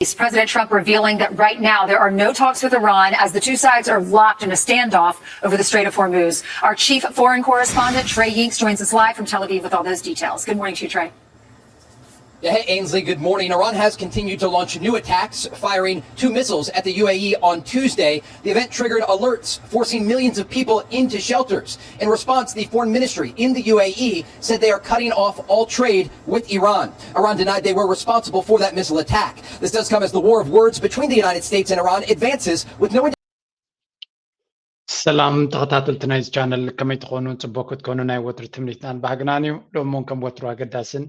Is President Trump revealing that right now there are no talks with Iran as the two sides are locked in a standoff over the Strait of Hormuz. Our chief foreign correspondent, Trey Yingst, joins us live from Tel Aviv with all those details. Good morning to you, Trey. Yeah, hey, Ainsley, good morning. Iran has continued to launch new attacks, firing two missiles at the U A E on Tuesday. The event triggered alerts, forcing millions of people into shelters. In response, the foreign ministry in the U A E said they are cutting off all trade with Iran. Iran denied they were responsible for that missile attack. This does come as the war of words between the United States and Iran advances, with no ሰላም ተኸታተልቲ ናይዚ ቻነል፣ ከመይ ትኾኑ? ጽቡቅ ክትኮኑ ናይ ወትሪ ትምኒትናን ባህግናን እዩ። ሎሚ እውን ከም ወትሩ ኣገዳስን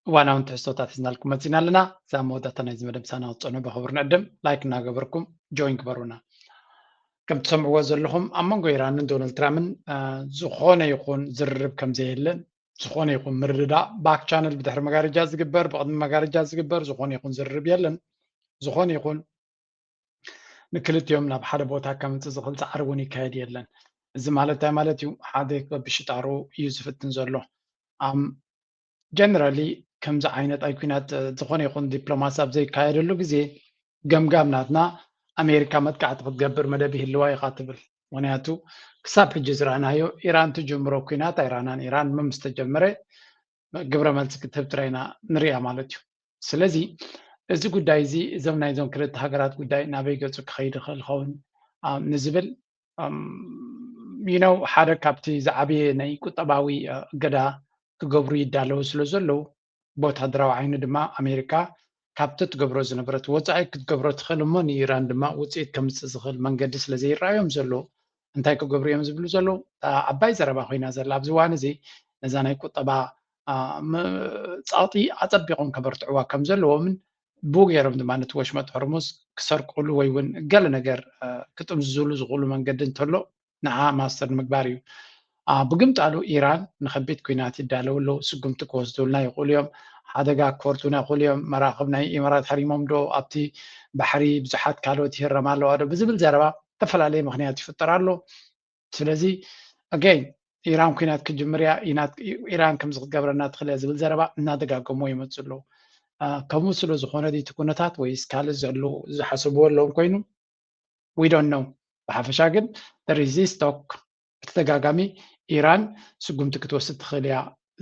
እዋናውን ትሕዝቶታት ሒዝናልኩም መጺና ኣለና። እዛ መወዳእታ ናይዚ መደብ ምሳና ክትጸኑ ብኽብሪ ንዕድም። ላይክ እናገበርኩም ጆይን ግበሩና። ከም ትሰምዕዎ ዘለኹም ኣብ መንጎ ኢራንን ዶናልድ ትራምፕን ዝኾነ ይኹን ዝርርብ ከም ዘየለን፣ ዝኾነ ይኹን ምርድዳእ ባክ ቻነል፣ ብድሕሪ መጋረጃ ዝግበር፣ ብቕድሚ መጋረጃ ዝግበር ዝኾነ ይኹን ዝርርብ የለን። ዝኾነ ይኹን ንክልቲኦም ናብ ሓደ ቦታ ከምጽእ ዝኽእል ጻዕሪ እውን ይካየድ የለን። እዚ ማለት እንታይ ማለት እዩ? ሓደ ከብሽጣሩ እዩ ዝፍትን ዘሎ። ኣም ጀነራሊ ከምዚ ዓይነት ኣይ ኩናት ዝኾነ ይኹን ዲፕሎማሲ ኣብ ዘይካየደሉ ግዜ ገምጋም ናትና ኣሜሪካ መጥቃዕቲ ክትገብር መደብ ይህልዋ ኢኻ ትብል። ምክንያቱ ክሳብ ሕጂ ዝረኣናዮ ኢራን ትጅምሮ ኩናት ኣይረኣናን። ኢራን መም ዝተጀመረ ግብረ መልሲ ክትህብ ጥራይ ኢና ንሪኣ ማለት እዩ። ስለዚ እዚ ጉዳይ እዚ እዞም ናይዞም ክልተ ሃገራት ጉዳይ ናበይ ገፁ ክኸይድ ይኽእል ይኸውን ንዝብል you know ሓደ ካብቲ ዝዓበየ ናይ ቁጠባዊ እገዳ ክገብሩ ይዳለዉ ስለ ዘለዉ ብወታደራዊ ዓይኒ ድማ ኣሜሪካ ካብቲ ትገብሮ ዝነበረት ወፃኢ ክትገብሮ ትኽእል እሞ ንኢራን ድማ ውፅኢት ከምፅእ ዝኽእል መንገዲ ስለ ዘይረኣዮም ዘለዉ እንታይ ክገብሩ እዮም ዝብሉ ዘለዉ? ዓባይ ዘረባ ኮይና ዘላ ኣብዚ እዋን እዚ ነዛ ናይ ቁጠባ ጸቕጢ ኣጸቢቖም ከበርትዕዋ ከም ዘለዎምን ብኡ ገይሮም ድማ ነቲ ወሽመጥ ሆርሙዝ ክሰርቁሉ ወይ እውን ገለ ነገር ክጥምዝዙሉ ዝኽእሉ መንገዲ እንተሎ ንዓ ማስተር ንምግባር እዩ። ብግምጣሉ ኢራን ንኸቢድ ኲናት ይዳለዉ ኣለዉ። ስጉምቲ ክወስዱልና ይኽእሉ እዮም። ሓደጋ ክፈርዱና ይኽእሉ እዮም። መራኽብ ናይ ኢማራት ሓሪሞም ዶ ኣብቲ ባሕሪ ብዙሓት ካልኦት ይህረማ ኣለዋ ዶ ብዝብል ዘረባ ዝተፈላለየ ምኽንያት ይፍጠር ኣሎ። ስለዚ ኣገይን ኢራን ኲናት ክጅምር እያ፣ ኢራን ከምዚ ክትገብረና ትኽእል እያ ዝብል ዘረባ እናደጋገሙ ይመፁ ኣለዉ። ከምኡ ስለ ዝኾነ ድዩ እቲ ኩነታት ወይስ ካልእ ዘሎ ዝሓሰብዎ ኣለዎም ኮይኑ we don't know። ብሓፈሻ ግን there is this talk ብተደጋጋሚ ኢራን ስጉምቲ ክትወስድ ትኽእል እያ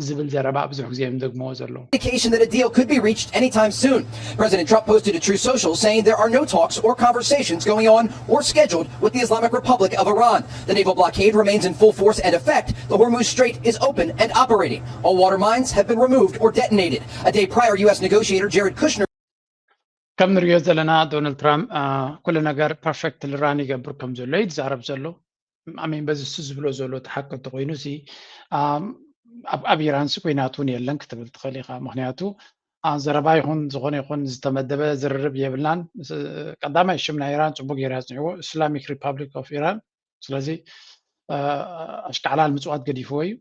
ዝብል ዘረባ ብዙሕ ግዜ እዮም ደግምዎ ዘለዉ። Indication that a deal could be reached anytime soon. President Trump posted to Truth Social saying there are no talks or conversations going on or scheduled with the Islamic Republic of Iran. The naval blockade remains in full force and effect. The Hormuz Strait is open and operating. All water mines have been removed or detonated. A day prior, U S negotiator Jared Kushner ከም ንሪኦ ዘለና ዶናልድ ትራምፕ ኩሉ ነገር ፐርፌክትሊ ራን ይገብር ከም ዘሎ እዩ ዝዛረብ ዘሎ። ኣሜን በዚ እሱ ዝብሎ ዘሎ ተሓከ እንተኮይኑ ሲ ኣብ ኢራን ሲ ኩናት እውን የለን ክትብል ትኽእል ኢኻ። ምክንያቱ ዘረባ ይኹን ዝኾነ ይኹን ዝተመደበ ዝርርብ የብልናን። ቀዳማይ ሽም ናይ ኢራን ፅቡቅ ገይሩ ኣፅኒዕዎ ኢስላሚክ ሪፓብሊክ ኦፍ ኢራን። ስለዚ ኣሽካዕላል ምፅዋት ገዲፍዎ እዩ።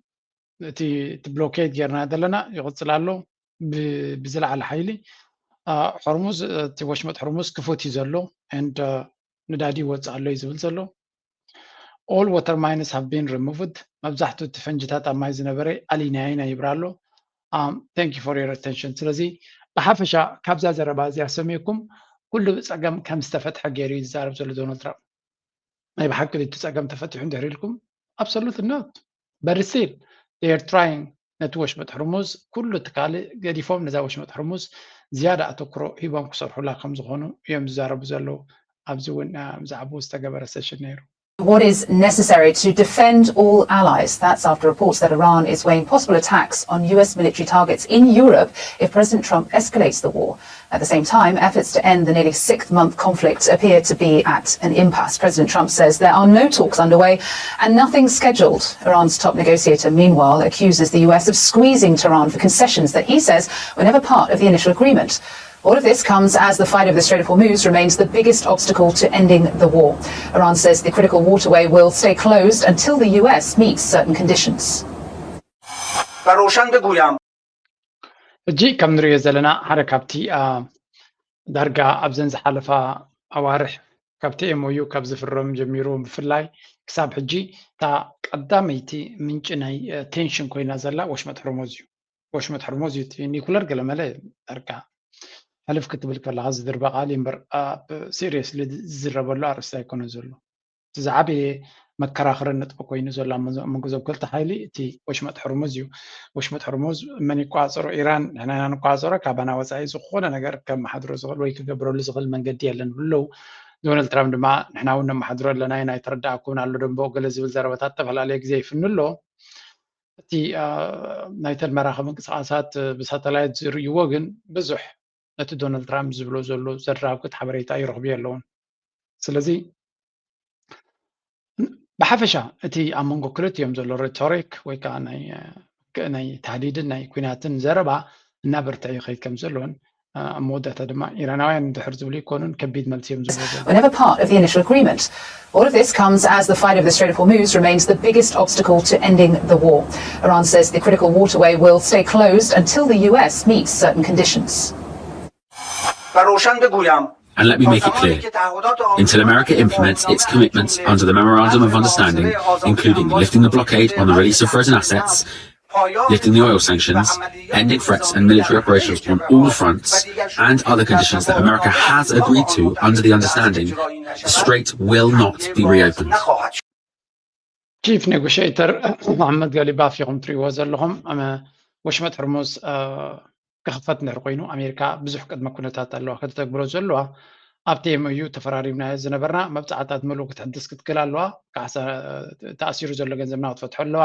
እቲ ብሎኬድ ጌርና ዘለና ይቕፅል ኣሎ። ብዝለዓለ ሓይሊ ሆርሙዝ እቲ ወሽመጥ ሆርሙዝ ክፉት እዩ ዘሎ and ነዳዲ ይወፅእ ኣሎ እዩ ዝብል ዘሎ። All water mines have been removed። መብዛሕትኡ እቲ ፈንጅታት ኣብ ማይ ዝነበረ ኣሊናይና ይብራ ኣሎ። Thank you for your attention። ስለዚ ብሓፈሻ ካብዛ ዘረባ እዚኣ ሰሚዕኩም ኩሉ ፀገም ከም ዝተፈትሐ ገይሩ እዩ ዝዛረብ ዘሎ ዶናልድ ትራምፕ። ናይ ብሓቂ እቲ ፀገም ተፈቲሑ እንድሕር ኢልኩም absolutely not። But still they are trying ነቲ ወሽመጥ ሕርሙዝ ኩሉ እቲ ካልእ ገዲፎም ነዛ ወሽመጥ ሕርሙዝ ዝያዳ ኣተኩሮ ሂቦም ክሰርሑላ ከም ዝኾኑ እዮም ዝዛረቡ ዘለዉ። ኣብዚ እውን ብዛዕባኡ ዝተገበረ ሴሽን ነይሩ። What is necessary to defend all allies? That's after reports that Iran is weighing possible attacks on U S military targets in Europe if President Trump escalates the war. At the same time, efforts to end the nearly six-month conflict appear to be at an impasse. President Trump says there are no talks underway and nothing scheduled. Iran's top negotiator, meanwhile, accuses the U S of squeezing Tehran for concessions that he says were never part of the initial agreement. All of this comes as the Fight over the Strait of Hormuz remains the biggest obstacle to ending the war. Iran says the critical waterway will stay closed until the U S meets certain conditions. Barushan Deguya. ሕጂ ከም ንሪኦ ዘለና ሓደ ካብቲ ዳርጋ ኣብዘን ዝሓለፋ ኣዋርሕ ካብቲ M O U ካብ ዝፍረም ጀሚሩ ብፍላይ ክሳብ ሕጂ እታ ቀዳመይቲ ምንጪ ናይ ቴንሽን ኮይና ዘላ ወሽመጥ ሕርሙዝ እዩ። ወሽመጥ ሕርሙዝ እዩ እቲ ኒኩለር ገለመለ ዳርጋ ሕልፍ ክትብል ከለካ ዝድርበ ቃል እዩ እምበር፣ ኣብ ሲሪየስሊ ዝዝረበሉ ኣርእስቲ ኣይኮነ ዘሎ። እቲ ዝዓበየ መከራኸሪ ነጥቢ ኮይኑ ዘሎ ኣብ መንጎ፣ ኣብ መንጎ እዞም ክልተ ሓይሊ እቲ ወሽመጥ ሕርሙዝ እዩ። ወሽመጥ ሕርሙዝ መን ይቆጻጸሮ? ኢራን። ንሕና ኢና ንቆጻጸሮ። ካባና ወጻኢ ዝኾነ ነገር ከመሓድሮ ዝኽእል ወይ ክገብረሉ ዝኽእል መንገዲ የለን ይብሉ ኣለዉ። ዶናልድ ትራምፕ ድማ ንሕና እውን ነመሓድሮ ኣለና ኢና፣ ኣይተረድኣኩምን ኣሎ ደንቦ ገለ ዝብል ዘረባታት ዝተፈላለየ ግዜ ይፍኑ ኣሎ። እቲ፣ አ፣ ናይተን መራኸቢ ምንቅስቃሳት ብሳተላይት ዝርእይዎ ግን ብዙሕ ነቲ ዶናልድ ትራምፕ ዝብሎ ዘሎ ዘራግጥ ሓበሬታ ይረኽቡ የለውን። ስለዚ ብሓፈሻ እቲ ኣብ መንጎ ክልቲኦም ዘሎ ሬቶሪክ ወይ ከዓ ናይ፣ አ፣ ናይ ታህዲድን ናይ ኩናትን ዘረባ እናበርትዐ ይኸይድ ከም ዘሎን፣ አ፣ ኣብ መወዳእታ ድማ ኢራናውያን እንድሕር ዝብሉ ይኮኑን ከቢድ መልሲ እዮም ዝብሉ ዘለዉ። were never part of the initial agreement. All of this comes as the fight over the Strait of Hormuz remains the biggest obstacle to ending the war. Iran says the critical waterway will stay closed until the U S meets certain conditions. و روشن بگویم And let me make it clear, until America implements its commitments under the Memorandum of Understanding, including lifting the blockade on the release of frozen assets, lifting the oil sanctions, ending threats and military operations on all fronts, and other conditions that America has agreed to under the understanding, the strait will not be reopened. ቺፍ ኔጎሽተር መሓመድ ጋሊባፍ ኢኹም ትሪእዎ ዘለኹም። ወሽመጥ ሕርሙዝ ክኽፈት እንድሕር ኮይኑ ኣሜሪካ ብዙሕ ቅድመ ኩነታት ኣለዋ ከተተግብሮ ዘለዋ። ኣብቲ ኤምኦዩ ተፈራሪምናዮ ዝነበርና መብፃዕታት ምሉእ ክትሕድስ ክትክእል ኣለዋ። ተኣሲሩ ዘሎ ገንዘብና ክትፈትሖ ኣለዋ።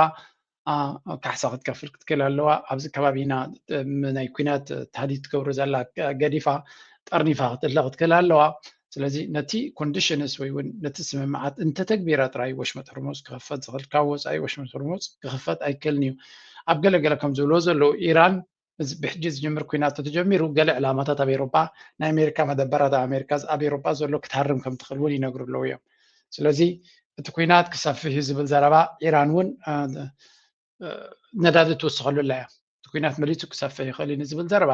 ካሕሳ ክትከፍል ክትክእል ኣለዋ። ኣብዚ ከባቢ ኢና ናይ ኩናት ታህዲድ ትገብሮ ዘላ ገዲፋ ጠርኒፋ ክትእለ ክትክእል ኣለዋ። ስለዚ ነቲ ኮንዲሽንስ ወይ እውን ነቲ ስምምዓት እንተተግቢራ ጥራይ ወሽመጥ ሕርሙዝ ክኽፈት ዝኽእል፣ ካብ ወፃኢ ወሽመጥ ሕርሙዝ ክኽፈት ኣይክእልን እዩ። ኣብ ገለገለ ከም ዝብልዎ ዘለዉ ኢራን እዚ ብሕጂ ዝጅምር ኩናት ተተጀሚሩ ገለ ዕላማታት ኣብ ኤሮጳ ናይ ኣሜሪካ መደበራት ኣብ ኣሜሪካ ኣብ ኤሮጳ ዘሎ ክትሃርም ከም ትኽእል እውን ይነግሩ ኣለዉ እዮም። ስለዚ እቲ ኩናት ክሰፍሕ እዩ ዝብል ዘረባ ኢራን እውን ነዳዲ ትውስኸሉ ኣላ እያ። እቲ ኩናት መሊሱ ክሰፍሕ ይኽእል እዩ ንዝብል ዘረባ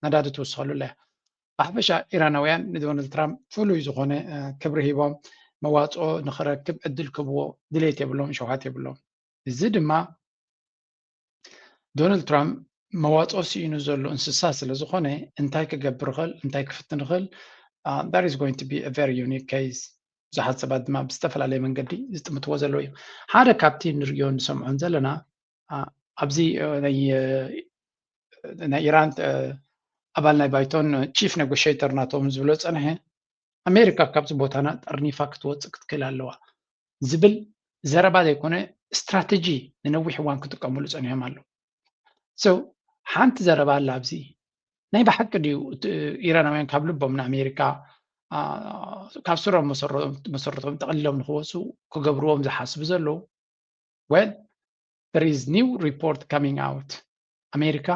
ነዳዲ ትውስኸሉ ኣላ እያ። ብሓፈሻ ኢራናውያን ንዶናልድ ትራምፕ ፍሉይ ዝኾነ ክብሪ ሂቦም መዋፅኦ ንኽረክብ ዕድል ክብዎ ድሌት የብሎም፣ ሸውሃት የብሎም። እዚ ድማ ዶናልድ ትራምፕ መዋፅኦ ስኢኑ ዘሎ እንስሳ ስለ ዝኾነ እንታይ ክገብር ይኽእል እንታይ ክፍትን ይኽእል that is going to be a very unique case። ብዙሓት ሰባት ድማ ብዝተፈላለየ መንገዲ ዝጥምትዎ ዘለዉ እዮም። ሓደ ካብቲ ንርእዮን ንሰምዖን ዘለና ኣብዚ ናይ ኢራን ኣባል ናይ ባይቶን ቺፍ ኔጎሽተር ናቶም ዝብሎ ፀንሐ ኣሜሪካ ካብዚ ቦታና ጠርኒፋ ክትወፅእ ክትክእል ኣለዋ ዝብል ዘረባ ዘይኮነ ስትራተጂ ንነዊሕ እዋን ክጥቀምሉ ፀኒሖም ኣለዉ። ሓንቲ ዘረባ ኣላ ኣብዚ ናይ ብሓቂ ድዩ ኢራናውያን ካብ ልቦም ንኣሜሪካ ካብ ስሮም መሰረቶም ጠቕሊሎም ንክወፁ ክገብርዎም ዝሓስቡ ዘለዉ? Well, there is new report coming out. ኣሜሪካ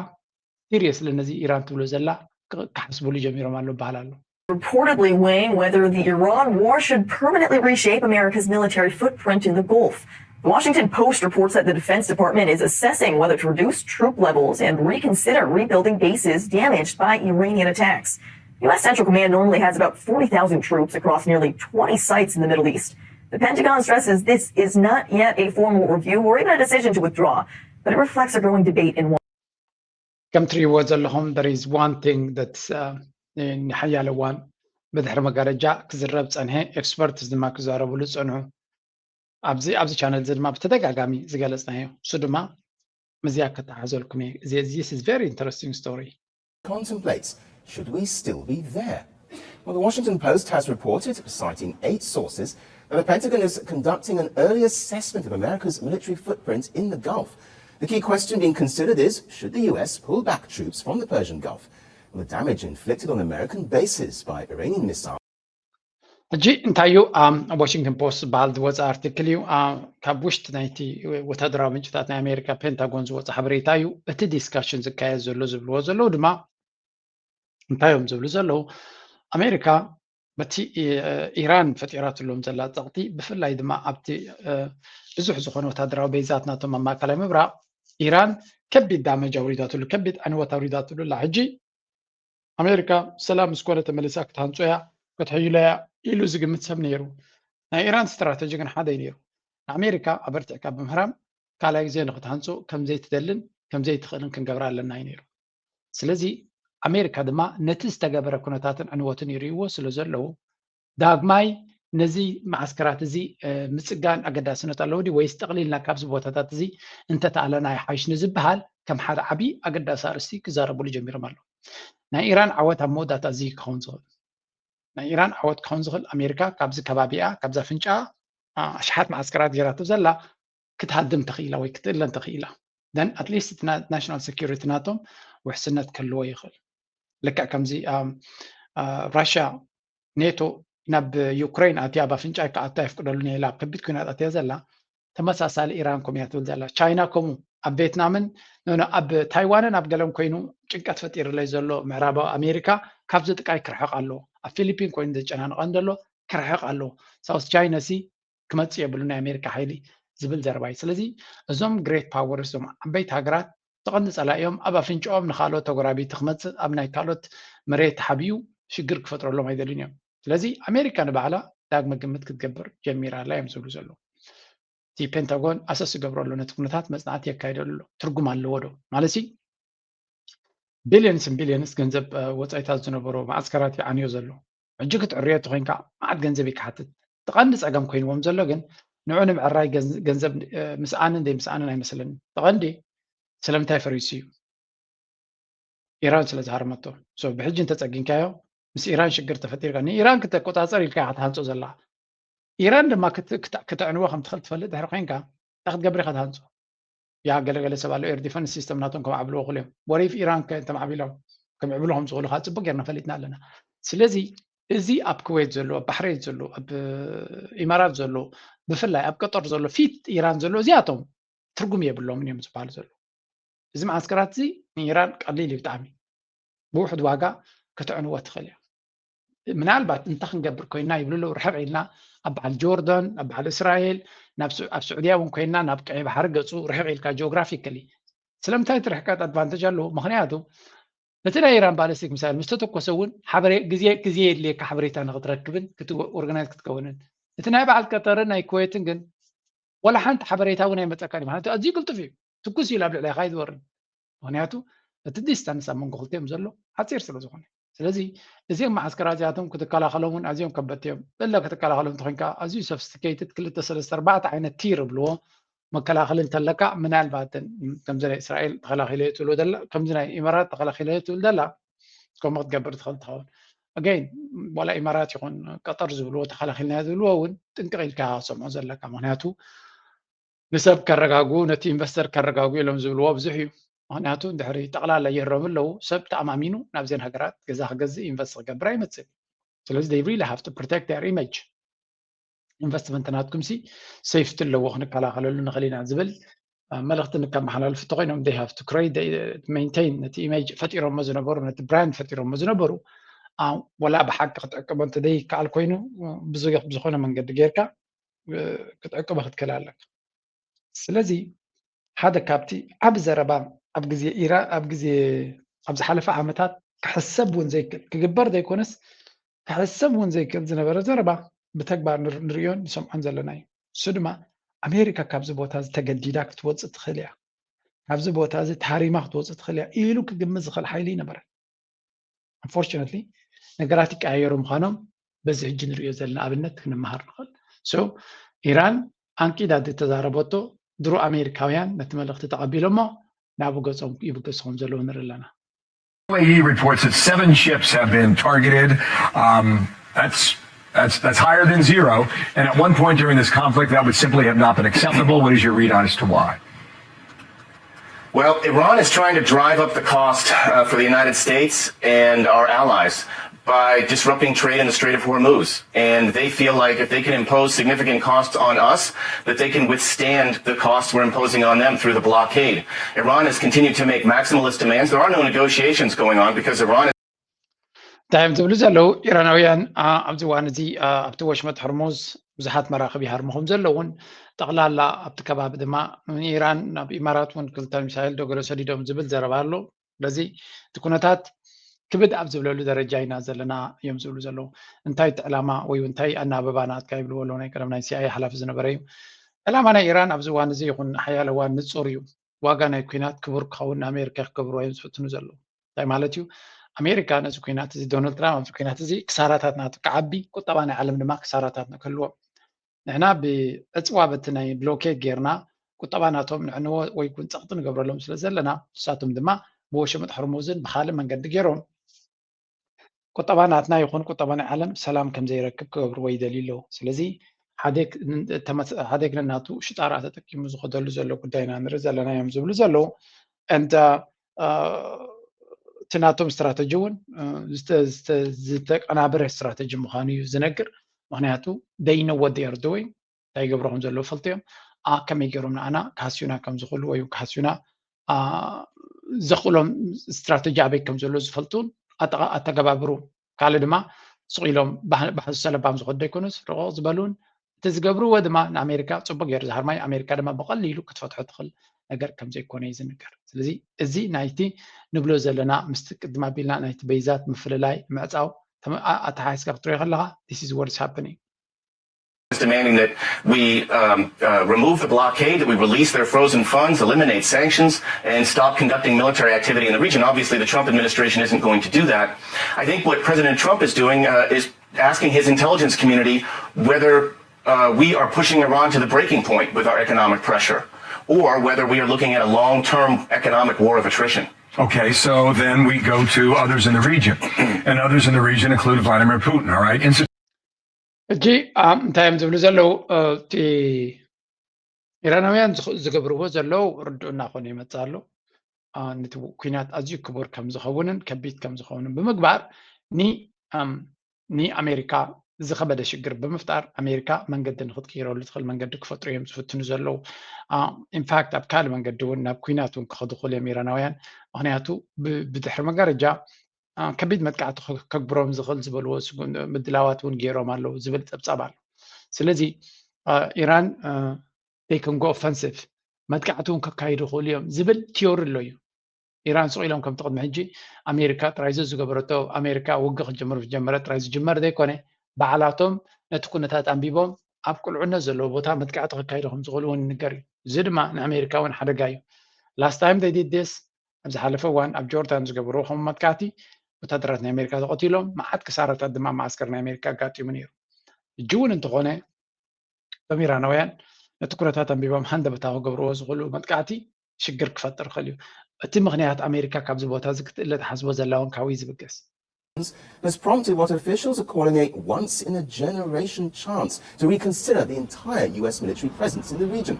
ሲሪየስሊ ነዚ ኢራን ትብሎ ዘላ ክሓስብሉ ጀሚሮም ኣሎ በሃል ኣሎ። Reportedly weighing whether the Iran war should permanently reshape America's military footprint in the Gulf. The Washington Post reports that the Defense Department is assessing whether to reduce troop levels and reconsider rebuilding bases damaged by Iranian attacks. U S Central Command normally has about forty thousand troops across nearly twenty sites in the Middle East. The Pentagon stresses this is not yet a formal review or even a decision to withdraw, but it reflects a growing debate in ከም ትሪእዎ ዘለኹም there is one thing that ንሓያለ እዋን ብድሕሪ መጋረጃ ክዝረብ ፀንሐ፣ ኤክስፐርትስ ድማ ክዛረብሉ ዝፀንሑ ኣብዚ ኣብዚ ቻነል እዚ ድማ ብተደጋጋሚ ዝገለፅናዮ እሱ ድማ ምስዚኣ ከተሓሕዘልኩም እየ። This is very interesting story. Contemplates, should we still be there? Well, the Washington Post has reported, citing eight sources, that the Pentagon is conducting an early assessment of America's military footprint in the Gulf. The key question being considered is, should the U S pull back troops from the Persian Gulf? Well, the damage inflicted on American bases by Iranian missiles. ሕጂ እንታዩ ኣብ ዋሽንግተን ፖስት ዝበሃል ዝወፀ ኣርቲክል እዩ። ካብ ውሽጢ ናይቲ ወታደራዊ ምንጭታት ናይ ኣሜሪካ ፔንታጎን ዝወፀ ሓበሬታ እዩ። እቲ ዲስካሽን ዝካየድ ዘሎ ዝብልዎ ዘለዉ ድማ እንታይ እዮም ዝብሉ ዘለዉ? ኣሜሪካ በቲ ኢራን ፈጢራትሎም ዘላ ፀቕጢ ብፍላይ ድማ ኣብቲ ብዙሕ ዝኾነ ወታደራዊ ቤዛት ናቶም ኣብ ማእከላይ ምብራቕ ኢራን ከቢድ ዳመጅ ኣውሪዳትሉ፣ ከቢድ ዕንወት ኣውሪዳትሉ ኣላ። ሕጂ ኣሜሪካ ሰላም ምስ ኮነ ተመሊሳ ክትሃንጾ እያ፣ ክትሕይሎ እያ ኢሉ ዝግምት ሰብ ነይሩ። ናይ ኢራን ስትራተጂ ግን ሓደ እዩ ነይሩ። ንኣሜሪካ ኣበርቲዕካ ብምህራም ካልኣይ ግዜ ንክትሃንጾ ከም ዘይትደልን ከም ዘይትኽእልን ክንገብራ ኣለና እዩ ነይሩ። ስለዚ ኣሜሪካ ድማ ነቲ ዝተገበረ ኩነታትን ዕንወትን ይርእይዎ ስለ ዘለዉ ዳግማይ ነዚ መዓስከራት እዚ ምፅጋን ኣገዳስነት ኣለዎ ድዩ ወይስ ጠቕሊልና ካብዚ ቦታታት እዚ እንተተኣለና ይሓይሽ ንዝበሃል ከም ሓደ ዓብዪ ኣገዳሲ ኣርእስቲ ክዛረብሉ ጀሚሮም ኣለዉ። ናይ ኢራን ዓወት ኣብ መወዳእታ እዚ ክኸውን ዝኽእል ናይ ኢራን ዓወት ክኸውን ዝኽእል ኣሜሪካ ካብዚ ከባቢኣ ካብዛ ፍንጫ ኣሽሓት መዓስከራት ገይራቶ ዘላ ክትሃድም ተኽኢላ ወይ ክትእለን ተኽኢላ then at least ናሽናል ሴኪሪቲ ናቶም ውሕስነት ክህልዎ ይኽእል። ልክዕ ከምዚ ራሽያ ኔቶ ናብ ዩክሬን ኣትያ ኣብ ኣፍንጫይ ክኣቱ ኣይፍቅደሉን እየ ኢላ ኣብ ከቢድ ኩናት ኣትያ ዘላ ተመሳሳሊ ኢራን ከም እያ ትብል ዘላ። ቻይና ከምኡ ኣብ ቬትናምን ኣብ ታይዋንን ኣብ ገለን ኮይኑ ጭንቀት ፈጢርለይ ዘሎ ምዕራባዊ ኣሜሪካ ካብዚ ጥቃይ ክርሕቕ ኣለዎ። ኣብ ፊሊፒን ኮይኑ ዘጨናንቐን ዘሎ ክርሕቕ ኣለዎ። ሳውስ ቻይና ሲ ክመፅእ የብሉ ናይ ኣሜሪካ ሓይሊ ዝብል ዘረባ እዩ። ስለዚ እዞም ግሬት ፓወርስ እዞም ዓበይቲ ሃገራት ተቐንዲ ፀላኢኦም ኣብ ኣፍንጫኦም ንካልኦት ተጎራቢቲ ክመፅእ ኣብ ናይ ካልኦት መሬት ተሓቢኡ ሽግር ክፈጥረሎም ኣይደልን እዮም። ስለዚ ኣሜሪካ ንባዕላ ዳግመ ግምት ክትገብር ጀሚራ ኣላ እዮም ዝብሉ ዘለዉ። እቲ ፔንታጎን ኣሰስ ዝገብረሉ ነቲ ኩነታት መፅናዕቲ የካይደሉ ኣሎ። ትርጉም ኣለዎ ዶ ማለት ሲ ቢልዮንስን ቢልዮንስ ገንዘብ ወፃኢታት ዝነበሮ መዓስከራት ይዓንዮ ዘሎ። ሕጂ ክትዕርዮ እቲ ኮይንካ መዓት ገንዘብ እዩ ክሓትት። እቲ ቀንዲ ፀገም ኮይንዎም ዘሎ ግን ንዑ ንምዕራይ ገንዘብ ምስኣንን ዘይምስኣንን ኣይመስለኒ። እቲ ቀንዲ ስለምንታይ ፈሪሱ እዩ? ኢራን ስለ ዝሃረመቶ። ብሕጂ እንተፀጊንካዮ ምስ ኢራን ሽግር ተፈጢርካ ንኢራን ክተቆፃፀር ኢልካ ክትሃንፆ ዘላ ኢራን ድማ ክተዕንዎ ከም ትኽእል ትፈልጥ ድሕሪ ኮይንካ እንታይ ክትገብር ኢኻ ትሃንፆ? ያ ገለገለ ሰብ ኣሎ ኤር ዲፈንስ ሲስተም ናቶም ከም ዓብልዎ ክእሉ እዮም። ወሪፍ ኢራን እንተማዕቢሎም ከም ዕብሉ ከም ዝኽእሉ ከዓ ፅቡቅ ጌርና ፈሊጥና ኣለና። ስለዚ እዚ ኣብ ኩዌት ዘሎ ኣብ ባሕሬን ዘሎ ኣብ ኢማራት ዘሎ ብፍላይ ኣብ ቀጠር ዘሎ ፊት ኢራን ዘሎ እዚኣቶም ትርጉም የብሎምን እዮም ዝበሃሉ ዘሎ። እዚ መዓስከራት እዚ ንኢራን ቀሊል እዩ ብጣዕሚ ብውሕድ ዋጋ ከተዕንዎ ትኽእል እያ። ምናልባት እንታይ ክንገብር ኮይና ይብሉ ኣለዉ ርሕቕ ኢልና ኣብ በዓል ጆርዳን ኣብ በዓል እስራኤል ኣብ ስዑድያ እውን ኮይና ናብ ቀይ ባሕሪ ገፁ ርሕቕ ኢልካ ጂኦግራፊካሊ ስለምንታይ እቲ ርሕቀት ኣድቫንተጅ ኣለዎ? ምክንያቱ እቲ ናይ ኢራን ባለስቲክ ሚሳይል ምስ ተተኮሰ እውን ግዜ ግዜ የድልየካ ሓበሬታ ንክትረክብን ኦርጋናይዝ ክትከውንን እቲ ናይ በዓል ቀጠርን ናይ ኩዌትን ግን ወላ ሓንቲ ሓበሬታ እውን ኣይመፀካን እዩ። ምክንያቱ ኣዝዩ ቅልጡፍ እዩ። ትኩስ ኢሉ ኣብ ልዕሌኻ እዩ ዝወርድ። ምክንያቱ እቲ ዲስታንስ ኣብ መንጎ ክልቲኦም ዘሎ ሓፂር ስለ ዝኾነ ስለዚ እዚኦም መዓስከራት እዚኣቶም ክትከላኸሎም እውን ኣዝዮም ከበድቲ እዮም። እለ ክትከላኸሎም እንተኮይንካ ኣዝዩ ሶፊስቲኬትድ ክልተ ሰለስተ ኣርባዕተ ዓይነት ቲር እብልዎ መከላኸሊ እንተለካ ምናልባት ከምዚ ናይ እስራኤል ተኸላኺለ ትብሎ ዘላ ከምዚ ናይ ኢማራት ተኸላኺለ ትብል ዘላ ከምኡ ክትገብር ትኽእል ትኸውን። ኣገይን ዋላ ኢማራት ይኹን ቀጠር ዝብልዎ ተኸላኺልና ዝብልዎ እውን ጥንቅቕ ኢልካ ሰምዖ ዘለካ ምክንያቱ ንሰብ ከረጋግኡ ነቲ ኢንቨስተር ከረጋግኡ ኢሎም ዝብልዎ ብዙሕ እዩ። ምክንያቱ ድሕሪ ጠቕላላ የሮም ኣለዉ ሰብ ተኣማሚኑ ናብዘን ሃገራት ገዛ ክገዝእ ኢንቨስት ክገብር ኣይመፅእ። ስለዚ they really have to protect their image። ኢንቨስትመንት ናትኩም ሲ ሴፍቲ ኣለዎ ክንከላኸለሉ ንኽእል ኢና ዝብል መልእኽቲ ንከመሓላልፉ እንተኮይኖም they have to create maintain ነቲ ኢሜጅ ፈጢሮሞ ዝነበሩ ነቲ ብራንድ ፈጢሮሞ ዝነበሩ ወላ ብሓቂ ክትዕቅቦ እንተዘይከኣል ኮይኑ ብዙ ብዝኾነ መንገዲ ጌርካ ክትዕቅቦ ክትክእል ኣለካ። ስለዚ ሓደ ካብቲ ዓቢ ዘረባ ኣብ ግዜ ኢራ ኣብ ግዜ ኣብ ዝሓለፈ ዓመታት ክሕሰብ እውን ዘይክእል ክግበር ዘይኮነስ ክሕሰብ እውን ዘይክእል ዝነበረ ዘረባ ብተግባር ንርእዮን ንሰምዖን ዘለና እዩ። እሱ ድማ ኣሜሪካ ካብዚ ቦታ እዚ ተገዲዳ ክትወፅእ ትኽእል እያ፣ ካብዚ ቦታ እዚ ተሃሪማ ክትወፅእ ትኽእል እያ ኢሉ ክግምት ዝኽእል ሓይሊ ይነበረ። Unfortunately ነገራት ይቀያየሩ ምዃኖም በዚ ሕጂ ንሪኦ ዘለና ኣብነት ክንመሃር ንኽእል። So ኢራን ኣንቂዳ ዝተዛረበቶ ድሮ ኣሜሪካውያን ነቲ መልእኽቲ ተቐቢሎሞ ናብኡ ገጾም ይብገሱ ከም ዘለዉ ንርኢ ኣለና። Reports that seven ships have been targeted. Um, that's that's that's higher than zero. And at one point during this conflict, that would simply have not been acceptable. What is your read on as to why? Well, Iran is trying to drive up the cost uh, for the United States and our allies by disrupting trade in the Strait of Hormuz. And they feel like if they can impose significant costs on us, that they can withstand the costs we're imposing on them through the blockade. Iran has continued to make maximalist demands. There are no negotiations going on because Iran is. እንታይ እዮም ዝብሉ ዘለዉ ኢራናውያን ኣብዚ እዋን እዚ ኣብቲ ወሽመጥ ሕርሙዝ ብዙሓት መራኽብ ይሃርሙ ከም ዘለውን ጠቕላላ ኣብቲ ከባቢ ድማ ንኢራን ናብ ኢማራት እውን ክልተ ሚሳይል ዶ ገለ ሰዲዶም ዝብል ዘረባ ኣሎ። ስለዚ እቲ ኩነታት ክብድ ኣብ ዝብለሉ ደረጃ ኢና ዘለና እዮም ዝብሉ ዘለዉ። እንታይ እቲ ዕላማ ወይ እንታይ ኣናበባ ናትካ ይብልዎ ኣለዉ ናይ ቀደም ናይ ሲኣይ ሓላፊ ዝነበረ እዩ። ዕላማ ናይ ኢራን ኣብዚ እዋን እዚ ይኹን ሓያለ እዋን ንፁር እዩ። ዋጋ ናይ ኩናት ክቡር ክኸውን ንኣሜሪካ ክገብርዎ እዮም ዝፍትኑ ዘለዉ። እንታይ ማለት እዩ? ኣሜሪካ ነዚ ኩናት እዚ፣ ዶናልድ ትራምፕ ኣብዚ ኩናት እዚ ክሳራታት ናቱ ክዓቢ፣ ቁጠባ ናይ ዓለም ድማ ክሳራታት ክህልዎ። ንሕና ብዕፅዋ በቲ ናይ ብሎኬድ ጌርና ቁጠባ ናቶም ንዕንዎ ወይ እውን ፀቕጢ ንገብረሎም ስለ ዘለና፣ ንሳቶም ድማ ብወሸመጥ ሕርሙዝን ብካልእ መንገዲ ገይሮም ቁጠባ ናትና ይኹን ቁጠባ ናይ ዓለም ሰላም ከም ዘይረክብ ክገብርዎ ይደልዩ ኣለዉ። ስለዚ ሓደግ ን- ተመስ- ሓደግ ነናቱ ሽጣራ ተጠቂሙ ዝኸደሉ ዘሎ ጉዳይና ንርኢ ዘለና እዮም ዝብሉ ዘለዉ። እንተ እቲ ናቶም ስትራተጂ እውን እ፣ ዝተ- ዝተ- ዝተቀናበረ ስትራተጂ ምዃኑ እዩ ዝነግር። ምክንያቱ they know what they are doing፣ እንታይ ይገብሩ ከም ዘለዉ ፈልጡ እዮም። ኣ ከመይ ገይሮም ንኣና ክሃስዩና ከም ዝኽእሉ ወይ ክሃስዩና ኣ፣ ዘኽእሎም ስትራተጂ ኣበይ ከም ዘሎ ዝፈልጡን ኣጠቓ- ኣተገባብሩ። ካልእ ድማ ስቕ ኢሎም ባህ- ባሕሱ ሰለባም ዝኸዱ ዘይኮኑስ ርቕቕ ዝበሉን እቲ ዝገብርዎ ድማ ንኣሜሪካ ጽቡቅ ገይሩ ዝሃርማይ ኣሜሪካ ድማ ብቐሊሉ ክትፈትሖ ትኽእል ነገር ከም ዘይኮነ እዩ ዝንገር። ስለዚ እዚ ናይቲ ንብሎ ዘለና ምስቲ ቅድም ኣቢልና ናይቲ በይዛት ምፍልላይ ምዕጻው ተመ- ኣ- ኣተሓሒዝካ ክትሪኦ ከለኻ this is what is happening። is demanding that we um, uh, remove the blockade, that we release their frozen funds, eliminate sanctions, and stop conducting military activity in the region. Obviously, the Trump administration isn't going to do that. I think what President Trump is doing uh, is asking his intelligence community whether uh, we are pushing Iran to the breaking point with our economic pressure, or whether we are looking at a long term economic war of attrition. Okay, so then we go to others in the region. And others in the region include Vladimir Putin, all right? Insti- ሕጂ ኣም፣ እንታይ እዮም ዝብሉ ዘለዉ? እ፣ እቲ ኢራናውያን ዝኽ- ዝገብርዎ ዘለዉ ርድኡ እናኾነ ይመጽእ ኣሎ። ኣ፣ ነቲ ኩናት ኣዝዩ ክቡር ከም ዝኸውንን ከቢድ ከም ዝኸውንን ብምግባር ኒ ኣም፣ ንኣሜሪካ ዝኸበደ ሽግር ብምፍጣር ኣሜሪካ መንገዲ ንክትቅይረሉ ትኽእል መንገዲ ክፈጥሩ እዮም ዝፍትኑ ዘለዉ። ኢንፋክት ኣብ ካልእ መንገዲ እውን ናብ ኩናት እውን ክኸዱ ክኽእሉ እዮም ኢራናውያን። ምክንያቱ ብ- ብድሕሪ መጋረጃ ኣ፣ ከቢድ መጥቃዕቲ ከ- ከግብሮም ዝኽእል ዝበልዎ ስጉ- ምድላዋት እውን ገይሮም ኣለዉ ዝብል ፀብፃብ ኣሎ። ስለዚ ኣ፣ ኢራን ቴክንጎ ኦፈንሲቭ መጥቃዕቲ እውን ከካይዱ ይኽእሉ እዮም ዝብል ቲዮሪ ኣሎ እዩ። ኢራን ስቕ ኢሎም ከምቲ ቅድሚ ሕጂ ኣሜሪካ ጥራይ እዚ ዝገበረቶ ኣሜሪካ ውግእ ክጀምር ዝጀመረ ጥራይ ዝጅመር ዘይኮነ ባዕላቶም ነቲ ኩነታት ኣንቢቦም ኣብ ቅልዑነት ዘለዎ ቦታ መጥቃዕቲ ከካይዱ ከም ዝኽእሉ እውን ይንገር እዩ። እዚ ድማ ንኣሜሪካ እውን ሓደጋ እዩ። ላስት ታይም they did this ኣብ ዝሓለፈ እዋን ኣብ ጆርዳን ዝገበርዎ ከምኡ መጥቃዕቲ ወታደራት ናይ ኣሜሪካ ተቐቲሎም መዓት ክሳራታት ድማ መዓስከር ናይ ኣሜሪካ ኣጋጢሙ ነይሩ። ሕጂ እውን እንተኾነ እቶም ኢራናውያን ነቲ ኩነታት ኣንቢቦም ሃንደበታዊ ክገብርዎ ዝኽእሉ መጥቃዕቲ ሽግር ክፈጥር ይኽእል እዩ። እቲ ምኽንያት ኣሜሪካ ካብዚ ቦታ እዚ ክትእለ ትሓስቦ ዘላ እውን ካብኡ እዩ ዝብገስ። has prompted what officials are calling a once in a generation chance to reconsider the entire U S military presence in the region.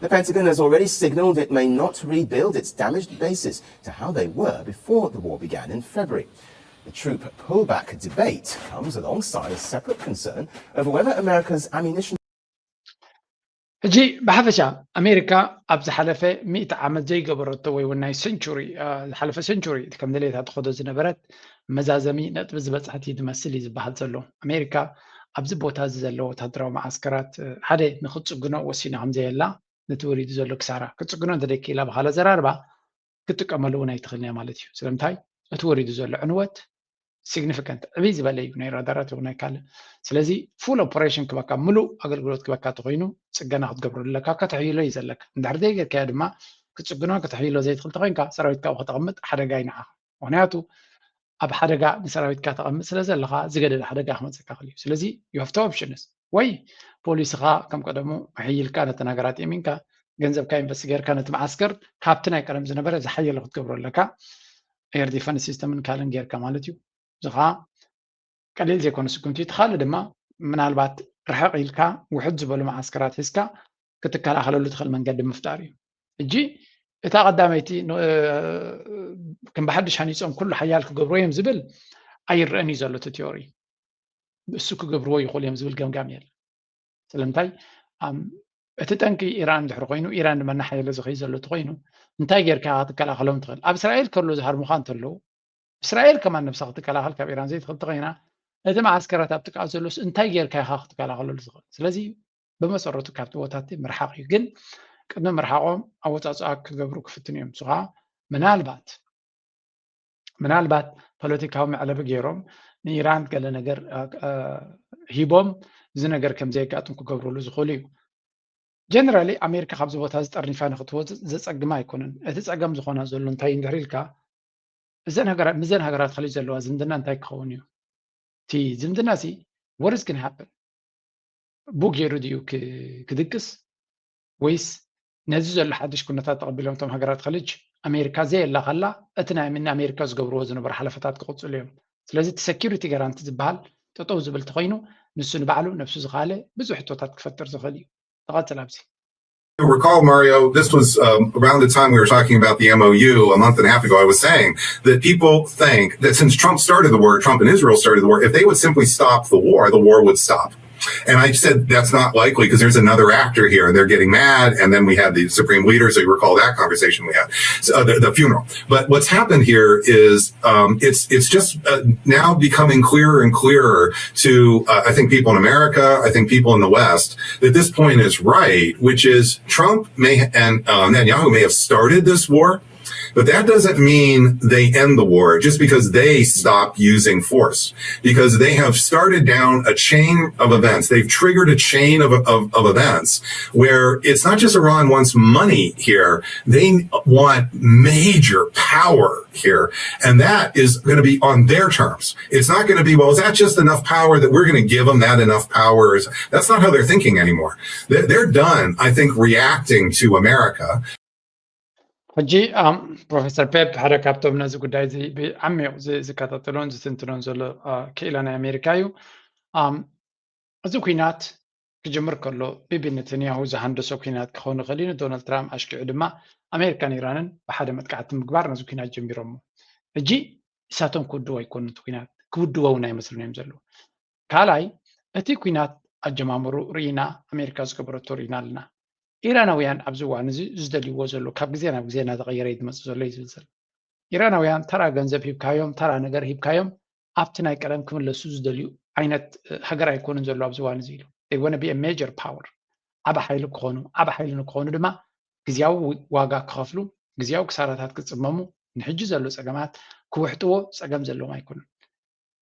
The Pentagon has already signaled it may not rebuild its damaged bases to how they were before the war began in February. The troop pullback debate comes alongside a separate concern over whether America's ammunition ሕጂ ብሓፈሻ ኣሜሪካ ኣብ ዝሓለፈ ሚእቲ ዓመት ዘይገበረቶ ወይ እውን ናይ ሰንቹሪ ዝሓለፈ ሰንቹሪ ከም ድሌታ ትኸዶ ዝነበረት መዛዘሚ ነጥቢ ዝበፅሐት እዩ ዝመስል እዩ ዝበሃል ዘሎ። ኣሜሪካ ኣብዚ ቦታ እዚ ዘሎ ወታደራዊ መዓስከራት ሓደ ንክትፅግኖ ወሲና ከምዘየላ ነቲ ወሪዱ ዘሎ ክሳራ ክትፅግኖ እንተደይክኢላ ብካል ኣዘራርባ ክትጥቀመሉ እውን ኣይትኽእልን እያ ማለት እዩ። ስለምንታይ እቲ ወሪዱ ዘሎ ዕንወት ሲግኒፊካንት ዕብይ ዝበለ እዩ ናይ ራዳራት ይኹን ናይ ካልእ። ስለዚ ፉል ኦፐሬሽን ክበካ ምሉእ ኣገልግሎት ክበካ ተኮይኑ ፅገና ክትገብረሉ ኣለካ ከተሕይሎ እዩ ዘለካ። እንድሕር ዘይገርካዮ ድማ ክትፅግኖ ከተሕይሎ ዘይትኽእል ተኮይንካ ሰራዊትካ ከተቐምጥ ሓደጋ እዩ ንዓኻ። ምክንያቱ ኣብ ሓደጋ ንሰራዊትካ ተቐምጥ ስለ ዘለካ ዝገደደ ሓደጋ ክመፀካ ክእል እዩ። ስለዚ you have two options ወይ ፖሊስኻ ከም ቀደሙ ኣሕይልካ ነቲ ነገራት የሚንካ ገንዘብካ ኢንቨስት ጌርካ ነቲ መዓስከር ካብቲ ናይ ቀደም ዝነበረ ዝሓየለ ክትገብሮ ኣለካ። ኤር ዲፈንስ ሲስተምን ካልእን ጌርካ ማለት እዩ። እዚ ከዓ ቀሊል ዘይኮነ ስጉምቲ እቲ ካልእ ድማ ምናልባት ርሕቕ ኢልካ ውሕድ ዝበሉ መዓስከራት ሒዝካ ክትከላኸለሉ ትኽእል መንገዲ ምፍጣር እዩ። ሕጂ እታ ቀዳመይቲ ከም ብሓድሽ ሃኒፆም ኩሉ ሓያል ክገብሩ እዮም ዝብል ኣይረአን እዩ ዘሎ እቲ ቲዮሪ። እሱ ክገብርዎ ይኽእሉ እዮም ዝብል ገምጋም የለን። ስለምንታይ እቲ ጠንቂ ኢራን ድሕሪ ኮይኑ ኢራን ድማ እናሓየለ ዝኸይ ዘሎ ተኮይኑ እንታይ ጌርካ ክትከላኸሎም ትኽእል? ኣብ እስራኤል ከሎ ዝሃርሙኻ እንተለዉ እስራኤል ከማን ነብሳ ክትከላኸል ካብ ኢራን ዘይትኽእል ተኮይና እቲ መዓስከራት ኣብ ጥቃ ዘሎስ እንታይ ጌርካ ኢኻ ክትከላኸለሉ ትኽእል? ስለዚ ብመሰረቱ ካብቲ ቦታቲ ምርሓቕ እዩ። ግን ቅድሚ ምርሓቖም ኣወፃፅኣ ክገብሩ ክፍትኑ እዮም። ንሱ ከዓ ምናልባት ምናልባት ፖለቲካዊ መዕለቢ ገይሮም ንኢራን ገለ ነገር ሂቦም እዚ ነገር ከም ዘየጋጥም ክገብርሉ ዝኽእሉ እዩ። ጀነራሊ ኣሜሪካ ካብዚ ቦታ እዚ ጠርኒፋ ንክትወፅእ ዘፀግማ ኣይኮነን። እቲ ፀገም ዝኾና ዘሎ እንታይ እንድሕር ኢልካ እዘን ሃገራት ምስዘን ሃገራት ኸሊጅ ዘለዋ ዝምድና እንታይ ክኸውን እዩ? እቲ ዝምድና ሲ what is going happen? ቡ ገይሩ ድዩ ክድቅስ ወይስ ነዚ ዘሎ ሓድሽ ኩነታት ተቐቢሎም እቶም ሃገራት ኸሊጅ ኣሜሪካ ዘየላ ከላ እቲ ናይ ምን ኣሜሪካ ዝገብርዎ ዝነበሩ ሓለፈታት ክቕፅሉ እዮም? ስለዚ እቲ security guarantee ዝበሃል ጠጠው ዝብል ተኾይኑ ንሱ ንባዕሉ ነብሱ ዝኻለ ብዙሕ ሕቶታት ክፈጥር ዝኽእል እዩ። ተቐፅል ኣብዚ Recall, Mario, this was um, around the time we were talking about the M O U a month and a half ago. I was saying that people think that since Trump started the war, Trump and Israel started the war, if they would simply stop the war, the war would stop. And I said that's not likely because there's another actor here, and they're getting mad. And then we had the Supreme Leader, so you recall that conversation we had, so, uh, the, the funeral. But what's happened here is um, it's it's just uh, now becoming clearer and clearer to uh, I think people in America, I think people in the West, that this point is right, which is Trump may and uh, Netanyahu may have started this war, but that doesn't mean they end the war just because they stop using force, because they have started down a chain of events. They've triggered a chain of, of, of events where it's not just Iran wants money here. They want major power here. And that is going to be on their terms. It's not going to be, well, is that just enough power that we're going to give them that enough power? That's not how they're thinking anymore. They're done, I think, reacting to America. ሕጂ ፕሮፌሰር ፔፕ ሓደ ካብቶም ነዚ ጉዳይ እዚ ብዓሚቕ ዝከታተሎን ዝትንትኖን ዘሎ ክኢላ ናይ ኣሜሪካ እዩ። እዚ ኩናት ክጅምር ከሎ ቢቢ ነተንያሁ ዝሃንደሶ ኩናት ክኸውን ይኽእል እዩ። ንዶናልድ ትራምፕ ኣሽኪዑ ድማ ኣሜሪካን ኢራንን ብሓደ መጥቃዕቲ ምግባር ነዚ ኩናት ጀሚሮሞ። ሕጂ እሳቶም ክውድዎ ኣይኮኑን እቲ ኩናት፣ ክውድዎ እውን ኣይመስሉን እዮም ዘለዉ። ካልኣይ እቲ ኩናት ኣጀማምሩ ርኢና፣ ኣሜሪካ ዝገበረቶ ርኢና ኣለና። ኢራናውያን ኣብዚ እዋን እዚ ዝደልይዎ ዘሎ ካብ ግዜ ናብ ግዜ እናተቐየረ እዩ ዝመፅእ ዘሎ እዩ ዝብል ዘሎ። ኢራናውያን ተራ ገንዘብ ሂብካዮም፣ ተራ ነገር ሂብካዮም ኣብቲ ናይ ቀደም ክምለሱ ዝደልዩ ዓይነት ሃገር ኣይኮኑን ዘሎ ኣብዚ እዋን እዚ ኢሉ። They wanna be a major power። ዓቢ ሓይሊ ክኾኑ፣ ዓቢ ሓይሊ ንክኾኑ ድማ ግዝያዊ ዋጋ ክኸፍሉ፣ ግዝያዊ ክሳራታት ክፅመሙ፣ ንሕጂ ዘሎ ፀገማት ክውሕጥዎ ፀገም ዘለዎም ኣይኮኑን።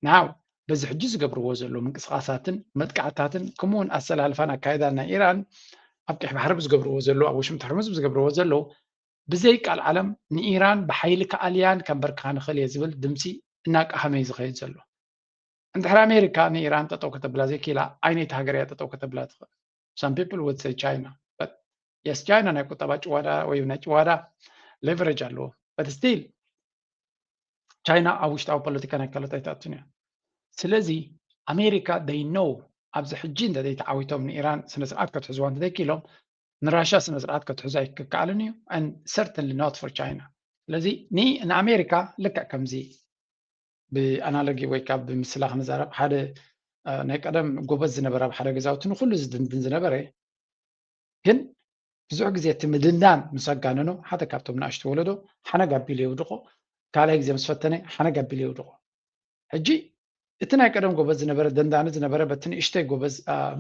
ናው በዚ ሕጂ ዝገብርዎ ዘሎ ምንቅስቃሳትን መጥቃዕታትን ከምኡውን ኣሰላልፋን ኣካይዳን ናይ ኢራን ኣብ ቀይሕ ባሕሪ ብዝገብርዎ ዘለዉ ኣብ ወሽመጥ ሕርሙዝ ብዝገብርዎ ዘለዉ ብዘይ ቃል ዓለም ንኢራን ብሓይሊ ክኣልያን ከንበርክኻ ንኽእል እየ ዝብል ድምፂ እናቃሃመ እዩ ዝኸይድ ዘሎ። እንድሕር ኣሜሪካ ንኢራን ጠጠው ከተብላ ዘይክኢላ ኣየነይቲ ሃገር እያ ጠጠው ከተብላ ትኽእል? Some people would say China, but yes, ቻይና ናይ ቁጠባ ጭዋዳ ወይ ናይ ጭዋዳ leverage ኣለዎ። But still ቻይና ኣብ ውሽጣዊ ፖለቲካ ናይ ካልኦት ኣይትኣቱን እያ። ስለዚ ኣሜሪካ they know ኣብዚ ሕጂ እንተ ዘይተዓዊቶም ንኢራን ስነ ስርዓት ከትሕዝዋ እንተ ዘይክኢሎም ንራሻ ስነ ስርዓት ከትሕዙ ኣይክከኣልን እዩ። And certainly not for China። ስለዚ ንኣሜሪካ ልክዕ ከምዚ ብኣናሎጊ ወይ ካብ ብምስላ ክንዛረብ ሓደ ናይ ቀደም ጎበዝ ዝነበረ ኣብ ሓደ ገዛውቲ ንኩሉ ዝድንድን ዝነበረ ግን ብዙሕ ግዜ እቲ ምድንዳን ምስ ኣጋነኖ ሓደ ካብቶም ንኣሽቱ ወለዶ ሓነግ ኣቢሉ የውድቆ፣ ካልኣይ ግዜ ምስ ፈተነ ሓነግ ኣቢሉ የውድቆ። ሕጂ እቲ ናይ ቀደም ጎበዝ ዝነበረ ደንዳኒ ዝነበረ በቲ ንእሽተይ ጎበዝ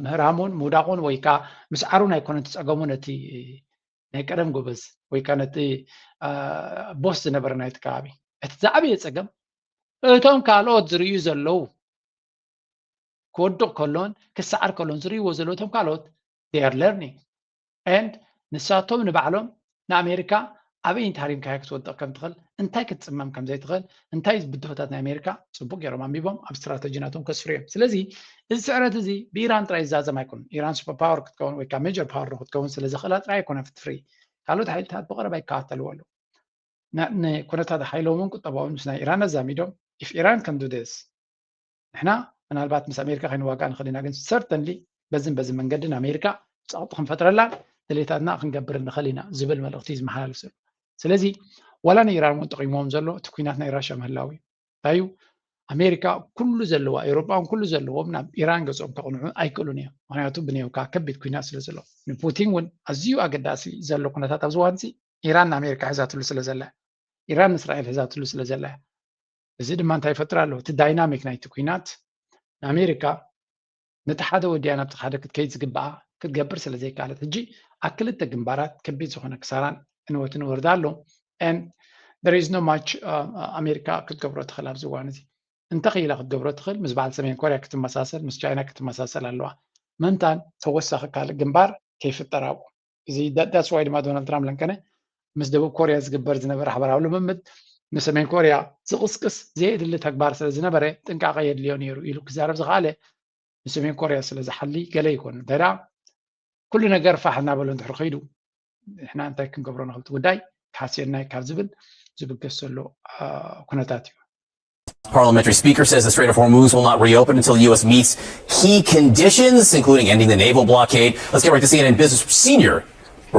ምህራሙን ምውዳቑን ወይ ከዓ ምስዓሩን ኣይኮነን እቲ ፀገሙ ነቲ ናይ ቀደም ጎበዝ ወይ ከዓ ነቲ ቦስ ዝነበረ ናይቲ ከባቢ። እቲ ዝዓበየ ፀገም እቶም ካልኦት ዝርእዩ ዘለዉ ክወድቕ ከሎን ክሰዓር ከሎን ዝርእይዎ ዘለዉ እቶም ካልኦት they are learning and ንሳቶም ንባዕሎም ንኣሜሪካ ኣበይ እንተሃሪምካያ ክትወድቕ ከም ትኽእል እንታይ ክትፅመም ከም ዘይትኽእል እንታይ ብድሆታት ናይ ኣሜሪካ ፅቡቅ ገይሮም ኣንቢቦም ኣብ ስትራተጂ ናቶም ከስፍሩ እዮም። ስለዚ እዚ ስዕረት እዚ ብኢራን ጥራይ ዝዛዘም ኣይኮኑን። ኢራን super power ክትከውን ወይ ከዓ major power ክትከውን ስለ ዝኽእላ ጥራይ ኣይኮነ ፍትፍሪ ካልኦት ሓይልታት ብቐረባ ይከታተልዎ ኣለዉ። ንኩነታት ሓይሎምን ቁጠባውን ምስ ናይ ኢራን ኣዛሚዶም if Iran can do this ንሕና ምናልባት ምስ ኣሜሪካ ከይንዋጋእ ንኽእል ኢና፣ ግን certainly በዝን በዚ መንገድን ኣሜሪካ ፀቕጢ ክንፈጥረላን ድሌታትና ክንገብር ንኽእል ኢና ዝብል መልእኽቲ እዩ ዝመሓላልፍ ዘሎ። ስለዚ ዋላ ንኢራን እውን ጠቒምዎም ዘሎ እቲ ኩናት ናይ ራሻ ምህላው እዩ። እንታይ እዩ ኣሜሪካ ኩሉ ዘለዋ ኤውሮጳውን ኩሉ ዘለዎም ናብ ኢራን ገጾም ከቕንዑ ኣይክእሉን እዮም። ምክንያቱ ብኔውካ ከቢድ ኩናት ስለ ዘሎ ንፑቲን እውን ኣዝዩ ኣገዳሲ ዘሎ ኩነታት ኣብዚ እዋን እዚ ኢራን ንኣሜሪካ ሒዛትሉ ስለ ዘላ ኢራን ንእስራኤል ሒዛትሉ ስለ ዘላ እዚ ድማ እንታይ ይፈጥር ኣሎ? እቲ ዳይናሚክ ናይቲ ኩናት ንኣሜሪካ ነቲ ሓደ ወዲያ ናብቲ ሓደ ክትከይድ ዝግባኣ ክትገብር ስለ ዘይከኣለት ሕጂ ኣብ ክልተ ግንባራት ከቢድ ዝኾነ ክሳራን ዕንወትን ወርዳ ኣሎ። And there is no much ኣሜሪካ ክትገብሮ ትኽእል ኣብዚ እዋን እዚ እንተኽኢላ ክትገብሮ ትኽእል ምስ በዓል ሰሜን ኮርያ ክትመሳሰል ምስ ቻይና ክትመሳሰል ኣለዋ። ምእንታን ተወሳኺ ካልእ ግንባር ከይፍጠር ኣብኡ እዚ that's why ድማ ዶናልድ ትራምፕ ለንከነ ምስ ደቡብ ኮርያ ዝግበር ዝነበረ ሓበራዊ ልምምድ ንሰሜን ኮርያ ዝቕስቅስ ዘየድሊ ተግባር ስለ ዝነበረ ጥንቃቐ የድልዮ ነይሩ ኢሉ ክዛረብ ዝኸኣለ ንሰሜን ኮርያ ስለ ዝሓሊ ገለ ይኮን። እንታይ ደኣ ኩሉ ነገር ፋሕ እናበሎ እንድሕር ከይዱ ንሕና እንታይ ክንገብሮ ንኽእል እቲ ጉዳይ ተሓስየናይ ካብ ዝብል ዝብገስ ዘሎ ኩነታት እዩ። Parliamentary speaker says the Strait of Hormuz will not reopen until the U S meets key conditions, including ending the naval blockade. Let's get right to C N N business senior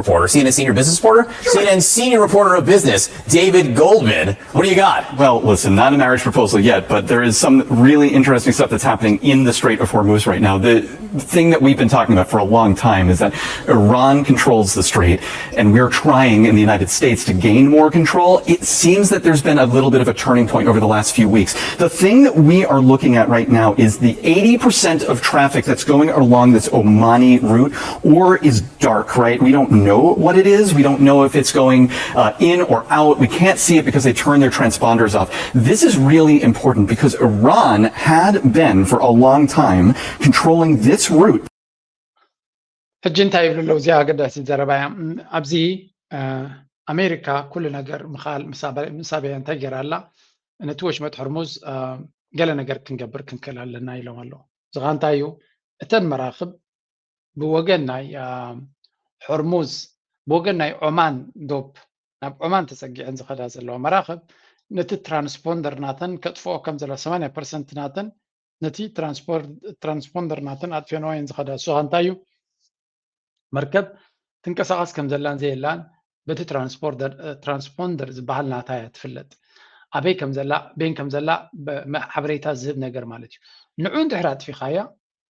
reporter, C N N senior business reporter, C N N senior reporter of business, David Goldman. What do you got? Well, listen, not a marriage proposal yet, but there is some really interesting stuff that's happening in the Strait of Hormuz right now. The thing that we've been talking about for a long time is that Iran controls the strait, and we're trying in the United States to gain more control. It seems that there's been a little bit of a turning point over the last few weeks. The thing that we are looking at right now is the eighty percent of traffic that's going along this Omani route or is dark, right? We don't know what it is. We don't know if it's going uh, in or out. We can't see it because they turn their transponders off. This is really important because Iran had been for a long time controlling this route. ሕጂ እንታይ ይብሉ ኣለዉ? እዚኣ ኣገዳሲት ዘረባ እያ። ኣብዚ ኣሜሪካ ኩሉ ነገር ምኻል ምስ ኣበያ እንታይ ገይራ ኣላ? ነቲ ወሽመጥ ሕርሙዝ ገለ ነገር ክንገብር ክንክእል ኣለና ኢሎም ኣለዉ። እዚ ኸ እንታይ እዩ? እተን መራኽብ ብወገን ናይ ሕርሙዝ ብወገን ናይ ዖማን ዶብ ናብ ዖማን ተጸጊዐን ዝኸዳ ዘለዋ መራኽብ ነቲ ትራንስፖንደር ናተን ከጥፍኦ ከም ዘለዋ ሰማንያ ፐርሰንት ናተን ነቲ ትራንስፖንደር ናተን ኣጥፊኦንኦ እየን ዝኸዳ። እሱ ኸ እንታይ እዩ? መርከብ ትንቀሳቐስ ከም ዘላን ዘየላን በቲ ትራንስፖንደር ዝበሃል ናታ እያ ትፍለጥ። ኣበይ ከም ዘላ በይን ከም ዘላ ሓበሬታ ዝህብ ነገር ማለት እዩ። ንዑ እንድሕር ኣጥፊኻያ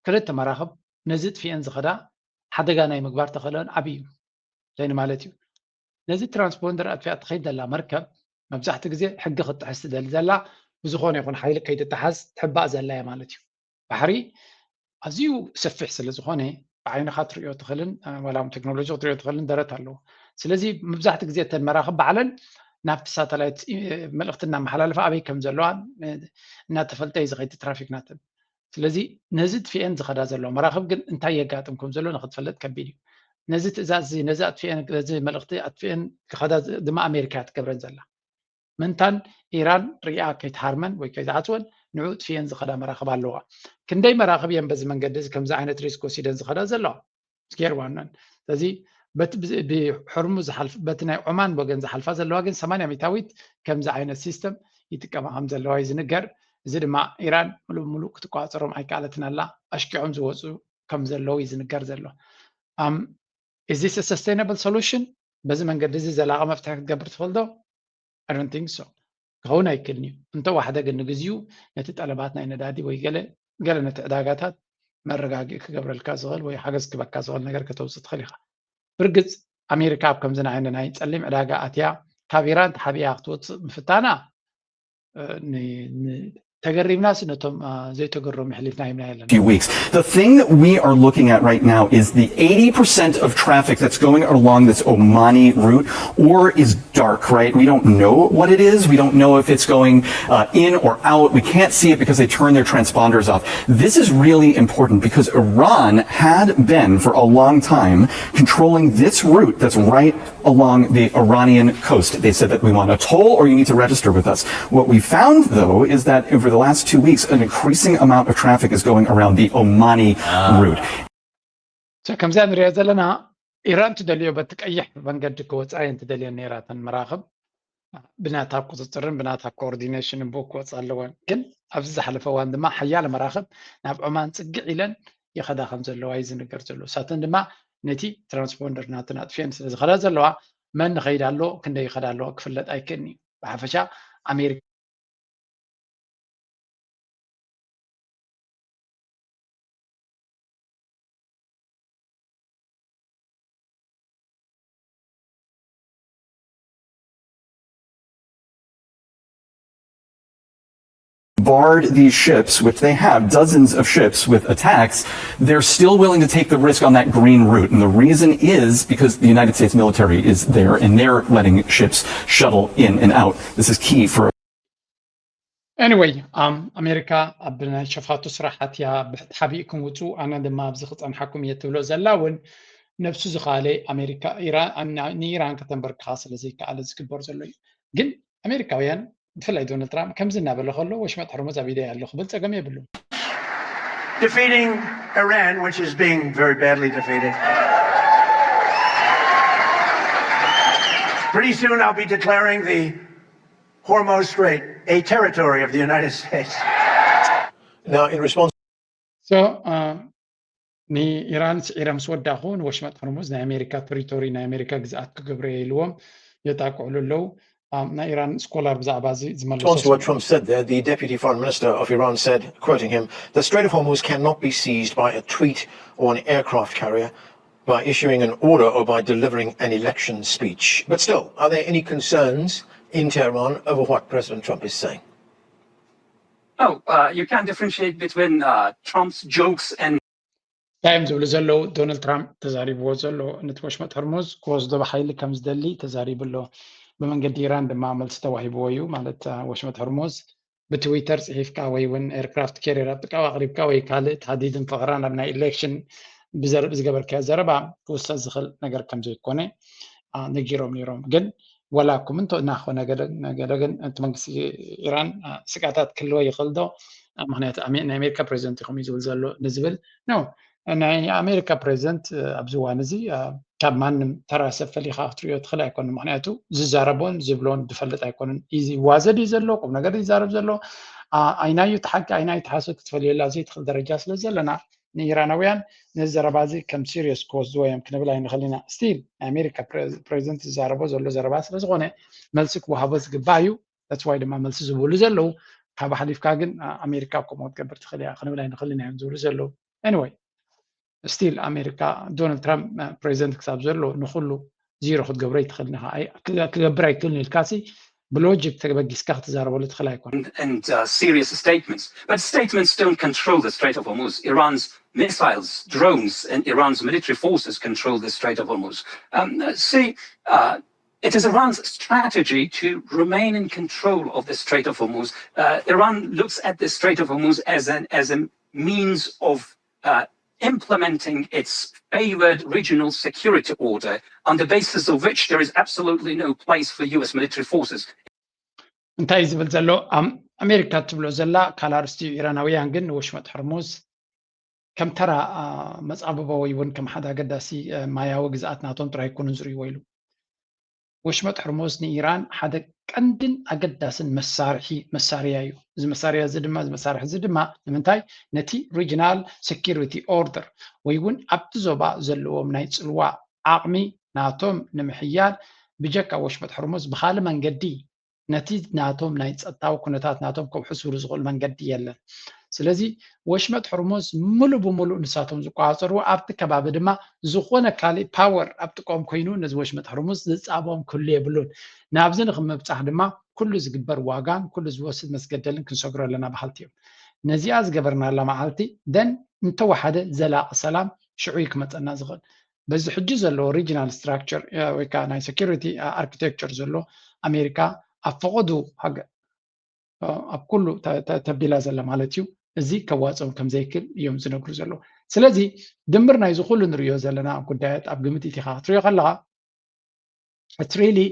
ክልተ መራኽብ ነዚ ጥፊኤን ዝኸዳ ሓደጋ ናይ ምግባር ተኽእሎን ዓብዪ እዩ። እንታይ ማለት እዩ? ነዚ ትራንስፖንደር ኣጥፊኣ ትኸይድ ዘላ መርከብ መብዛሕትኡ ግዜ ሕጊ ክትጥሕስ ትደሊ ዘላ ብዝኾነ ይኹን ሓይሊ ከይትጠሓስ ትሕባእ ዘላ እያ ማለት እዩ። ባሕሪ ኣዝዩ ሰፊሕ ስለ ዝኾነ ብዓይንኻ ትሪኦ ትኽእልን ዋላ እውን ቴክኖሎጂ ክትሪኦ ትኽእልን ደረት ኣለዎ። ስለዚ መብዛሕትኡ ግዜ እተን መራኽብ ባዕለን ናብቲ ሳተላይት መልእኽቲ እናመሓላለፋ ኣበይ ከም ዘለዋ እናተፈልጠ እዩ ዝኸይድ ትራፊክ ናተን። ስለዚ ነዚ ጥፊኤን ዝኸዳ ዘለዋ መራኽብ ግን እንታይ የጋጥም ከም ዘሎ ንክትፈልጥ ከቢድ እዩ። ነዚ ትእዛዝ እዚ ነዚ ኣጥፊኤን ነዚ መልእኽቲ ኣጥፊኤን ክኸዳ ድማ ኣሜሪካ እያ ትገብረን ዘላ። ምንታን ኢራን ሪኣ ከይትሃርመን ወይ ከይትዓፅወን ንዑ ጥፊኤን ዝኸዳ መራኽብ ኣለዋ። ክንደይ መራኽብ እየን በዚ መንገዲ እዚ ከምዚ ዓይነት ሪስክ ወሲደን ዝኸዳ ዘለዋ? ገይርዋናን ስለዚ ብሕርሙዝ በቲ ናይ ዖማን ወገን ዝሓልፋ ዘለዋ ግን ሰማንያ ሚታዊት ከምዚ ዓይነት ሲስተም ይጥቀማ ከም ዘለዋ እዩ ዝንገር። እዚ ድማ ኢራን ሙሉእ ብሙሉእ ክትቋፀሮም ኣይከኣለትን ኣላ። ኣሽኪዖም ዝወፁ ከም ዘለዉ እዩ ዝንገር ዘሎ። Is this a sustainable solution? በዚ መንገዲ እዚ ዘላቒ መፍትሒ ክትገብር ትኽእል ዶ? I don't think so። ክኸውን ኣይክእልን እዩ። እንተዋሕደ ግን ንግዚኡ ነቲ ጠለባት ናይ ነዳዲ ወይ ገለ ገለ ነቲ ዕዳጋታት መረጋግኢ ክገብረልካ ዝኽእል ወይ ሓገዝ ክበካ ዝኽእል ነገር ከተውፅእ ትኽእል ኢኻ። ብርግፅ ኣሜሪካ ኣብ ከምዚ ዓይነት ናይ ፀሊም ዕዳጋ ኣትያ ካብ ኢራን ተሓቢኣ ክትወፅእ ምፍታና ተገሪምናስ ነቶም ዘይተገረሙ ሕሊፍና ሂብና የለን። Few weeks. The thing that we are looking at right now is the eighty percent of traffic that's going along this Omani route or is dark, right? We don't know what it is. We don't know if it's going uh, in or out. We can't see it because they turn their transponders off. This is really important because Iran had been for a long time controlling this route that's right along the Iranian coast. They said that we want a toll or you need to register with us. What we found, though, is that over the last two weeks, an increasing amount of traffic is going around the Omani route. ከምዚኣ ንሪኦ ዘለና ኢራን ትደልዮ በቲ ቀይሕ መንገዲ ክወፃ እየን ትደልየን ነይራተን መራኽብ ብናታ ቁፅፅርን ብናታ ኮኦርዲኔሽንን ብኡ ክወፃ ኣለወን። ግን ኣብዚ ዝሓለፈ እዋን ድማ ሓያለ መራኽብ ናብ ዖማን ፅግዕ ኢለን ይኸዳ ከም ዘለዋ እዩ ዝንገር ዘሎ። እሳተን ድማ ነቲ ትራንስፖንደር ናተን ኣጥፊአን ስለ ዝኸዳ ዘለዋ መን ንኸይድ ኣሎ ክንደይ ይኸዳ ኣለዋ ክፍለጥ ኣይክእልን እዩ። ብሓፈሻ ኣሜሪካ barred these ships, which they have dozens of ships with attacks, they're still willing to take the risk on that green route. And the reason is because the United States military is there and they're letting ships shuttle in and out. This is key for Anyway, um, ኣሜሪካ ኣብ ናይ ሸፋቱ ስራሓት እያ ብሕቲ ሓቢእኩም ውፁ ኣነ ድማ ኣብዚ ክፀንሓኩም እየ ትብሎ ዘላ እውን ነብሱ ዝኻለ ኣሜሪካ ንኢራን ከተንበርክኻ ስለ ዘይከኣለ ዝግበር ዘሎ እዩ። ግን ኣሜሪካውያን ብፍላይ ዶናልድ ትራምፕ ከምዚ እናበለ ከሎ ወሽመጥ ሕርሙዝ ኣብ ኢደይ ኣሎ ክብል ጸገም የብሉን። Defeating Iran, which is being very badly defeated. Pretty soon I'll be declaring the Hormuz Strait a territory of the United States. Now, in response so ንኢራን ስዒረ ምስ ወዳእኹ ንወሽመጥ ሕርሙዝ ናይ ኣሜሪካ ቴሪቶሪ ናይ ኣሜሪካ ግዝኣት ክገብረ ኢልዎም የጣቅዕሉ ኣለዉ። ናይ ኢራን ስኮላር ብዛዕባ እዚ ዝመለሶ what Trump said there, the deputy foreign minister of Iran said, quoting him, the Strait of Hormuz cannot be seized by a tweet or an aircraft carrier by issuing an order or by delivering an election speech. But still, are there any concerns in Tehran over what President Trump is saying? Oh, uh, you can't differentiate between uh, Trump's jokes and እንታይ እዮም ዝብሉ ዘለዉ? ዶናልድ ትራምፕ ተዛሪብዎ ዘሎ ነቲ ወሽመጥ ሕርሙዝ ክወስዶ ብሓይሊ ከም ዝደሊ ተዛሪቡ ኣሎ። ብመንገዲ ኢራን ድማ መልሲ ተዋሂብዎ እዩ። ማለት ወሽመጥ ሕርሙዝ ብትዊተር ፅሒፍካ ወይ እውን ኤርክራፍት ኬሪር ኣብ ጥቃው ኣቅሪብካ ወይ ካልእ ታህዲድን ፈኸራን ኣብ ናይ ኢሌክሽን ብዘገበርካዮ ዘረባ ክውሰድ ዝኽእል ነገር ከም ዘይኮነ ነጊሮም ነይሮም። ግን ወላ እኩም እንተ እናኾነ ገለ ግን እቲ መንግስቲ ኢራን ስጋታት ክህልዎ ይኽእል ዶ? ምክንያቱ ናይ ኣሜሪካ ፕሬዚደንት ኢኹም እዩ ዝብል ዘሎ ንዝብል ነው። ናይ ኣሜሪካ ፕሬዚደንት ኣብዚ እዋን እዚ ካብ ማንም ተራ ሰብ ፈሊኻ ክትሪኦ ትኽእል ኣይኮንን። ምክንያቱ ዝዛረቦን ዝብሎን ዝፈልጥ ኣይኮንን። ይዋዘድ እዩ ዘሎ፣ ቁም ነገር ይዛረብ ዘሎ። ኣይናዩ ተሓቂ ኣይናዩ ተሓሰብ ክትፈልየላ ዘይትኽእል ደረጃ ስለ ዘለና ንኢራናውያን ነዚ ዘረባ እዚ ከም ሲሪየስ ክወስድዎ እዮም ክንብል ኣይንኽእል ኢና። ስቲል ናይ ኣሜሪካ ፕሬዚደንት ዝዛረቦ ዘሎ ዘረባ ስለ ዝኾነ መልሲ ክወሃቦ ዝግባእ እዩ። ተትዋይ ድማ መልሲ ዝብሉ ዘለዉ ካብ ሓሊፍካ ግን ኣሜሪካ ከምኡ ክትገብር ትኽእል እያ ክንብል ኣይንኽእልን እዮም ዝብሉ ዘለዉ። Anyway ስቲል ኣሜሪካ ዶናልድ ትራምፕ ፕሬዚደንት ክሳብ ዘሎ ንኩሉ ዚሮ ክትገብሮ ኣይትኽእልን ኢኻ። ክገብር ኣይክእልን ኢልካሲ ብሎጂክ ተበጊስካ ክትዛረበሉ ትኽእል ኣይኮን። and uh, serious statements. But statements don't control the Strait of Hormuz. Iran's missiles, drones, and Iran's military forces control the Strait of Hormuz. Um, see, uh, it is Iran's strategy to remain in control of the Strait of Hormuz. Uh, Iran looks at the Strait of Hormuz as an as a means of uh, implementing its favored regional security order, on the basis of which there is absolutely no place for U S military forces. እንታይ ዝብል ዘሎ ኣሜሪካ ትብሎ ዘላ ካልእ ኣርእስቲ እዩ። ኢራናውያን ግን ንወሽመጥ ሕርሙዝ ከም ተራ መጻብቦ ወይ እውን ከም ሓደ ኣገዳሲ ማያዊ ግዝኣት ናቶም ጥራይ ኣይኮኑን ዝርእይዎ ኢሉ። ወሽመጥ ሕርሙዝ ንኢራን ሓደ ቀንድን ኣገዳስን መሳርሒ መሳርያ እዩ። እዚ መሳርያ እዚ ድማ እዚ መሳርሒ እዚ ድማ ንምንታይ ነቲ ሪጅናል ሴኪሪቲ ኦርደር ወይ እውን ኣብቲ ዞባ ዘለዎም ናይ ፅልዋ ዓቕሚ ናቶም ንምሕያል ብጀካ ወሽመጥ ሕርሙዝ ብኻልእ መንገዲ ነቲ ናቶም ናይ ፀጥታዊ ኩነታት ናቶም ከውሕስሉ ዝኽእል መንገዲ የለን። ስለዚ ወሽመጥ ሕርሙዝ ሙሉእ ብሙሉእ ንሳቶም ዝቆፃፀርዎ ኣብቲ ከባቢ ድማ ዝኾነ ካሊእ ፓወር ኣብ ጥቆም ኮይኑ ነዚ ወሽመጥ ሕርሙዝ ዝፃቦም ክህሉ የብሉን። ናብዚ ንክምብፃሕ ድማ ኩሉ ዝግበር ዋጋን ኩሉ ዝወስድ መስገደልን ክንሰግሮ ኣለና በሃልቲ እዮም። ነዚኣ ዝገበርናላ መዓልቲ ደን እንተወሓደ ዘላቂ ሰላም ሽዑ እዩ ክመፀና ዝኽእል። በዚ ሕጂ ዘለዎ ሪጅናል ስትራክቸር ወይ ከዓ ናይ ሴኪሪቲ ኣርኪቴክቸር ዘሎ ኣሜሪካ ኣብ ፈቐዱ ኣብ ኩሉ ተቢላ ዘላ ማለት እዩ። እዚ ከዋፅኦም ከም ዘይክእል እዮም ዝነግሩ ዘለዉ። ስለዚ ድምር ናይዚ ኩሉ ንሪኦ ዘለና ጉዳያት ኣብ ግምት ኢኻ ክትሪኦ ከለኻ it's really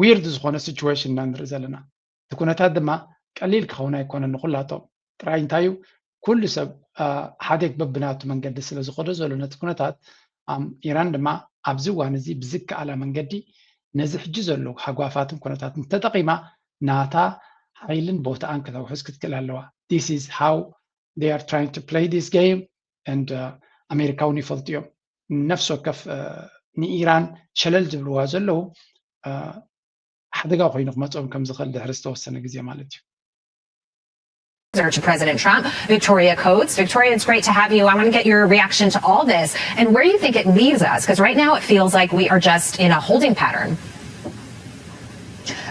weird ዝኾነ ሲቹዌሽን ኢና ንርኢ ዘለና። እቲ ኩነታት ድማ ቀሊል ክኸውን ኣይኮነን ንኩላቶም። ጥራይ እንታይ እዩ ኩሉ ሰብ ሓደግ በብናቱ መንገዲ ስለ ዝኸዶ ዘሎ ነቲ ኩነታት ኢራን ድማ ኣብዚ እዋን እዚ ብዝከኣላ መንገዲ ነዚ ሕጂ ዘሎ ሃጓፋትን ኩነታትን ተጠቒማ ናታ ሓይልን ቦታኣን ከተውሕስ ክትክእል ኣለዋ። This is how they are trying to play this game and ኣሜሪካ እውን ይፈልጡ እዮም። ነፍሲ ወከፍ ንኢራን ሸለል ዝብልዋ ዘለዉ ሓደጋ ኮይኑ ክመፅኦም ከም ዝኽእል ድሕሪ ዝተወሰነ ግዜ ማለት እዩ። To President Trump, Victoria Coates. Victoria, it's great to have you. I want to get your reaction to all this and where you think it leaves us, because right now it feels like we are just in a holding pattern.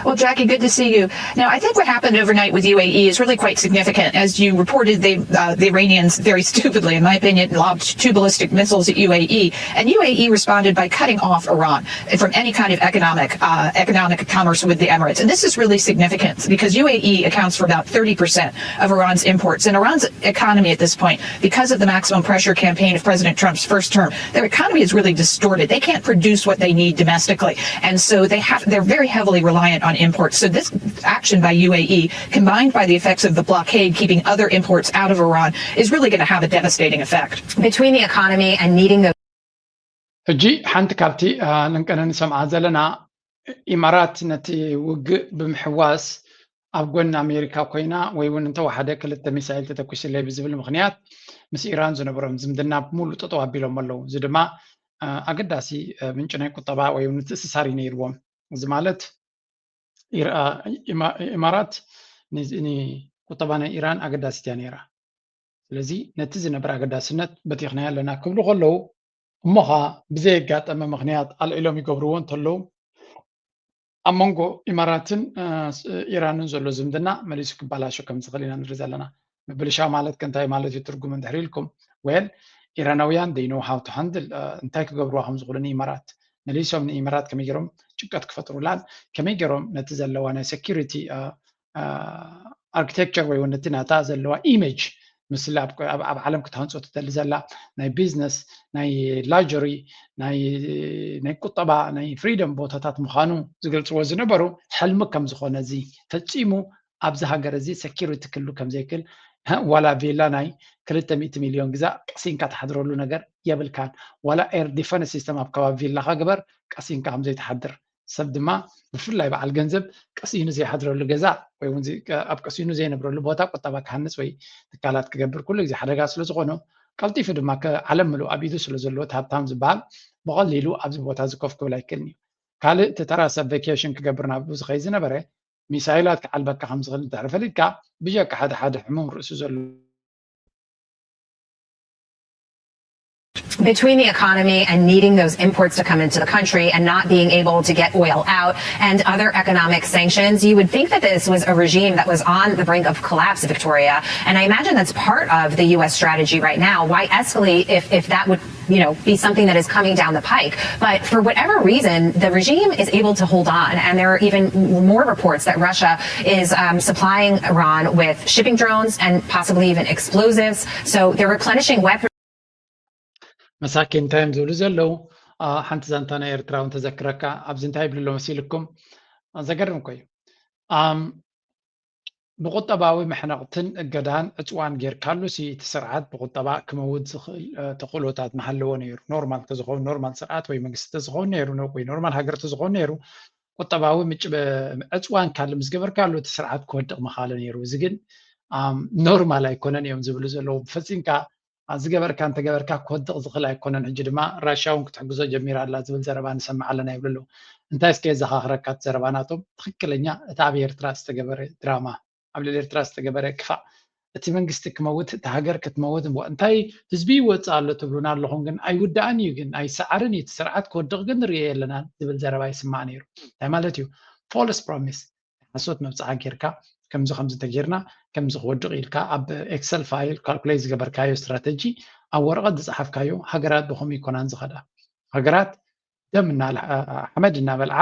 Well, Jackie, good to see you. Now, I think what happened overnight with U A E is really quite significant. As you reported, they, uh, the Iranians, very stupidly, in my opinion, lobbed two ballistic missiles at U A E. And U A E responded by cutting off Iran from any kind of economic uh, economic commerce with the Emirates. And this is really significant because U A E accounts for about thirty percent of Iran's imports. And Iran's economy at this point, because of the maximum pressure campaign of President Trump's first term, their economy is really distorted. They can't produce what they need domestically. And so they have, they're very heavily reliant on on imports. So this action by U A E, combined by the effects of the blockade keeping other imports out of Iran, is really going to have a devastating effect. Between the economy and needing the ሕጂ ሓንቲ ካብቲ ንቀነ ንሰምዓ ዘለና ኢማራት ነቲ ውግእ ብምሕዋስ ኣብ ጎኒ ኣሜሪካ ኮይና ወይ እውን እንተወሓደ ክልተ ሚሳይል ተተኩስለይ ብዝብል ምክንያት ምስ ኢራን ዝነበሮም ዝምድና ብምሉእ ጠጠው ኣቢሎም ኣለዉ። እዚ ድማ ኣገዳሲ ምንጪ ናይ ቁጠባ ወይ እውን ምትእስሳር እዩ ነይርዎም። እዚ ማለት ኢማራት ንቁጠባ ናይ ኢራን ኣገዳሲት እያ ነይራ። ስለዚ ነቲ ዝነበረ ኣገዳስነት በቲኽናዮ ኣለና ክብሉ ከለዉ እሞ ኸዓ ብዘየጋጠመ ምኽንያት ኣልዒሎም ይገብርዎ እንተለዉ ኣብ መንጎ ኢማራትን ኢራንን ዘሎ ዝምድና መሊሱ ክበላሾ ከም ዝኽእል ኢና ንርኢ ዘለና። ምብልሻው ማለት ከ እንታይ ማለት እዩ ትርጉሙ እንድሕር ኢልኩም? Well ኢራናውያን they know how to handle እንታይ ክገብርዋ ከም ዝኽእሉ ንኢማራት መሊሶም ንኢማራት ከመይ ገይሮም ጭንቀት ክፈጥሩላን ከመይ ገይሮም ነቲ ዘለዋ ናይ security architecture ወይ እውን ነቲ ናታ ዘለዋ image ምስላ ኣብ ዓለም ክትሃንፆ ትደሊ ዘላ ናይ business ናይ luxury ናይ ቁጠባ ናይ freedom ቦታታት ምዃኑ ዝገልፅዎ ዝነበሩ ሕልሚ ከም ዝኾነ እዚ ፈፂሙ ኣብዚ ሃገር እዚ security ክህሉ ከም ዘይክእል ዋላ ቪላ ናይ ክልተ ሚእቲ ሚልዮን ግዛእ ቀሲንካ ትሓድረሉ ነገር የብልካን። ዋላ air defense system ኣብ ከባቢ ቪላኻ ግበር ቀሲንካ ከም ዘይትሓድር ሰብ ድማ ብፍላይ በዓል ገንዘብ ቀሲኑ ዘይሓድረሉ ገዛ ወይ እውን ኣብ ቀሲኑ ዘይነብረሉ ቦታ ቁጠባ ክሃንፅ ወይ ትካላት ክገብር ኩሉ ግዜ ሓደጋ ስለ ዝኾኖ ቀልጢፉ ድማ ዓለም ምሉእ ኣብ ኢዱ ስለ ዘለዎ ሃብታም ዝበሃል ብቐሊሉ ኣብዚ ቦታ እዚ ኮፍ ክብል ኣይክእልን እዩ። ካልእ እቲ ተራ ሰብ vacation ክገብር ናብኡ ዝኸይ ዝነበረ ሚሳይላት ክዓልበካ ከም ዝኽእል እንድሕር ፈሊጥካ ብጀካ ሓደ ሓደ ሕሙም ርእሱ ዘሎ between the economy and needing those imports to come into the country and not being able to get oil out and other economic sanctions, you would think that this was a regime that was on the brink of collapse, Victoria. And I imagine that's part of the U S strategy right now. Why escalate if, if that would you know, be something that is coming down the pike. But for whatever reason, the regime is able to hold on. And there are even more reports that Russia is um, supplying Iran with shipping drones and possibly even explosives. So they're replenishing weapons. መሳኪን እንታይ እዮም ዝብሉ ዘለዉ? ሓንቲ ዛንታ ናይ ኤርትራ እውን ተዘክረካ። ኣብዚ እንታይ ይብሉ ኣሎ መሲልኩም? ዘገርም እኮ እዩ። ብቁጠባዊ መሕነቕትን እገዳን ዕፅዋን ጌርካሉሲ እቲ ስርዓት ብቁጠባ ክመውት ዝኽእል ተኽእሎታት ምሃለዎ ነይሩ። ኖርማል ተዝኸውን ኖርማል ስርዓት ወይ መንግስቲ ተዝኸውን ነይሩ ወይ ኖርማል ሃገር ተዝኸውን ነይሩ ቁጠባዊ ምጭ ዕፅዋን ካልእ ምስ ገበርካሉ እቲ ስርዓት ክወድቕ ምኻለ ነይሩ። እዚ ግን ኖርማል ኣይኮነን እዮም ዝብሉ ዘለዉ። ፈፂምካ ዝገበርካ እንተገበርካ ክወድቕ ዝኽእል ኣይኮነን። ሕጂ ድማ ራሽያ እውን ክትሕግዞ ጀሚራ ኣላ ዝብል ዘረባ ንሰምዕ ኣለና ይብሉ ኣለዉ። እንታይ እስከ የዘኻኽረካ እቲ ዘረባ ናቶም? ትኽክለኛ እቲ ኣብ ኤርትራ ዝተገበረ ድራማ፣ ኣብ ልዕሊ ኤርትራ ዝተገበረ ክፋእ፣ እቲ መንግስቲ ክመውት፣ እታ ሃገር ክትመውት፣ እንታይ ህዝቢ ይወፅእ ኣሎ ትብሉና ኣለኹም፣ ግን ኣይውዳእን እዩ፣ ግን ኣይሰዓርን እዩ፣ እቲ ስርዓት ክወድቕ ግን ንሪኦ የለናን ዝብል ዘረባ ይስማዕ ነይሩ። እንታይ ማለት እዩ? ፎልስ ፕሮሚስ ሓሶት መብፅዓ ጌርካ ከምዚ ከምዚ እንተጌርና ከምዚ ክወድቕ ኢልካ ኣብ ኤክሰል ፋይል ካልኩሌት ዝገበርካዮ ስትራተጂ ኣብ ወረቐት ዝፀሓፍካዮ ሃገራት ብኸምኡ ይኮናን ዝኸዳ። ሃገራት ደም ሓመድ እናበልዓ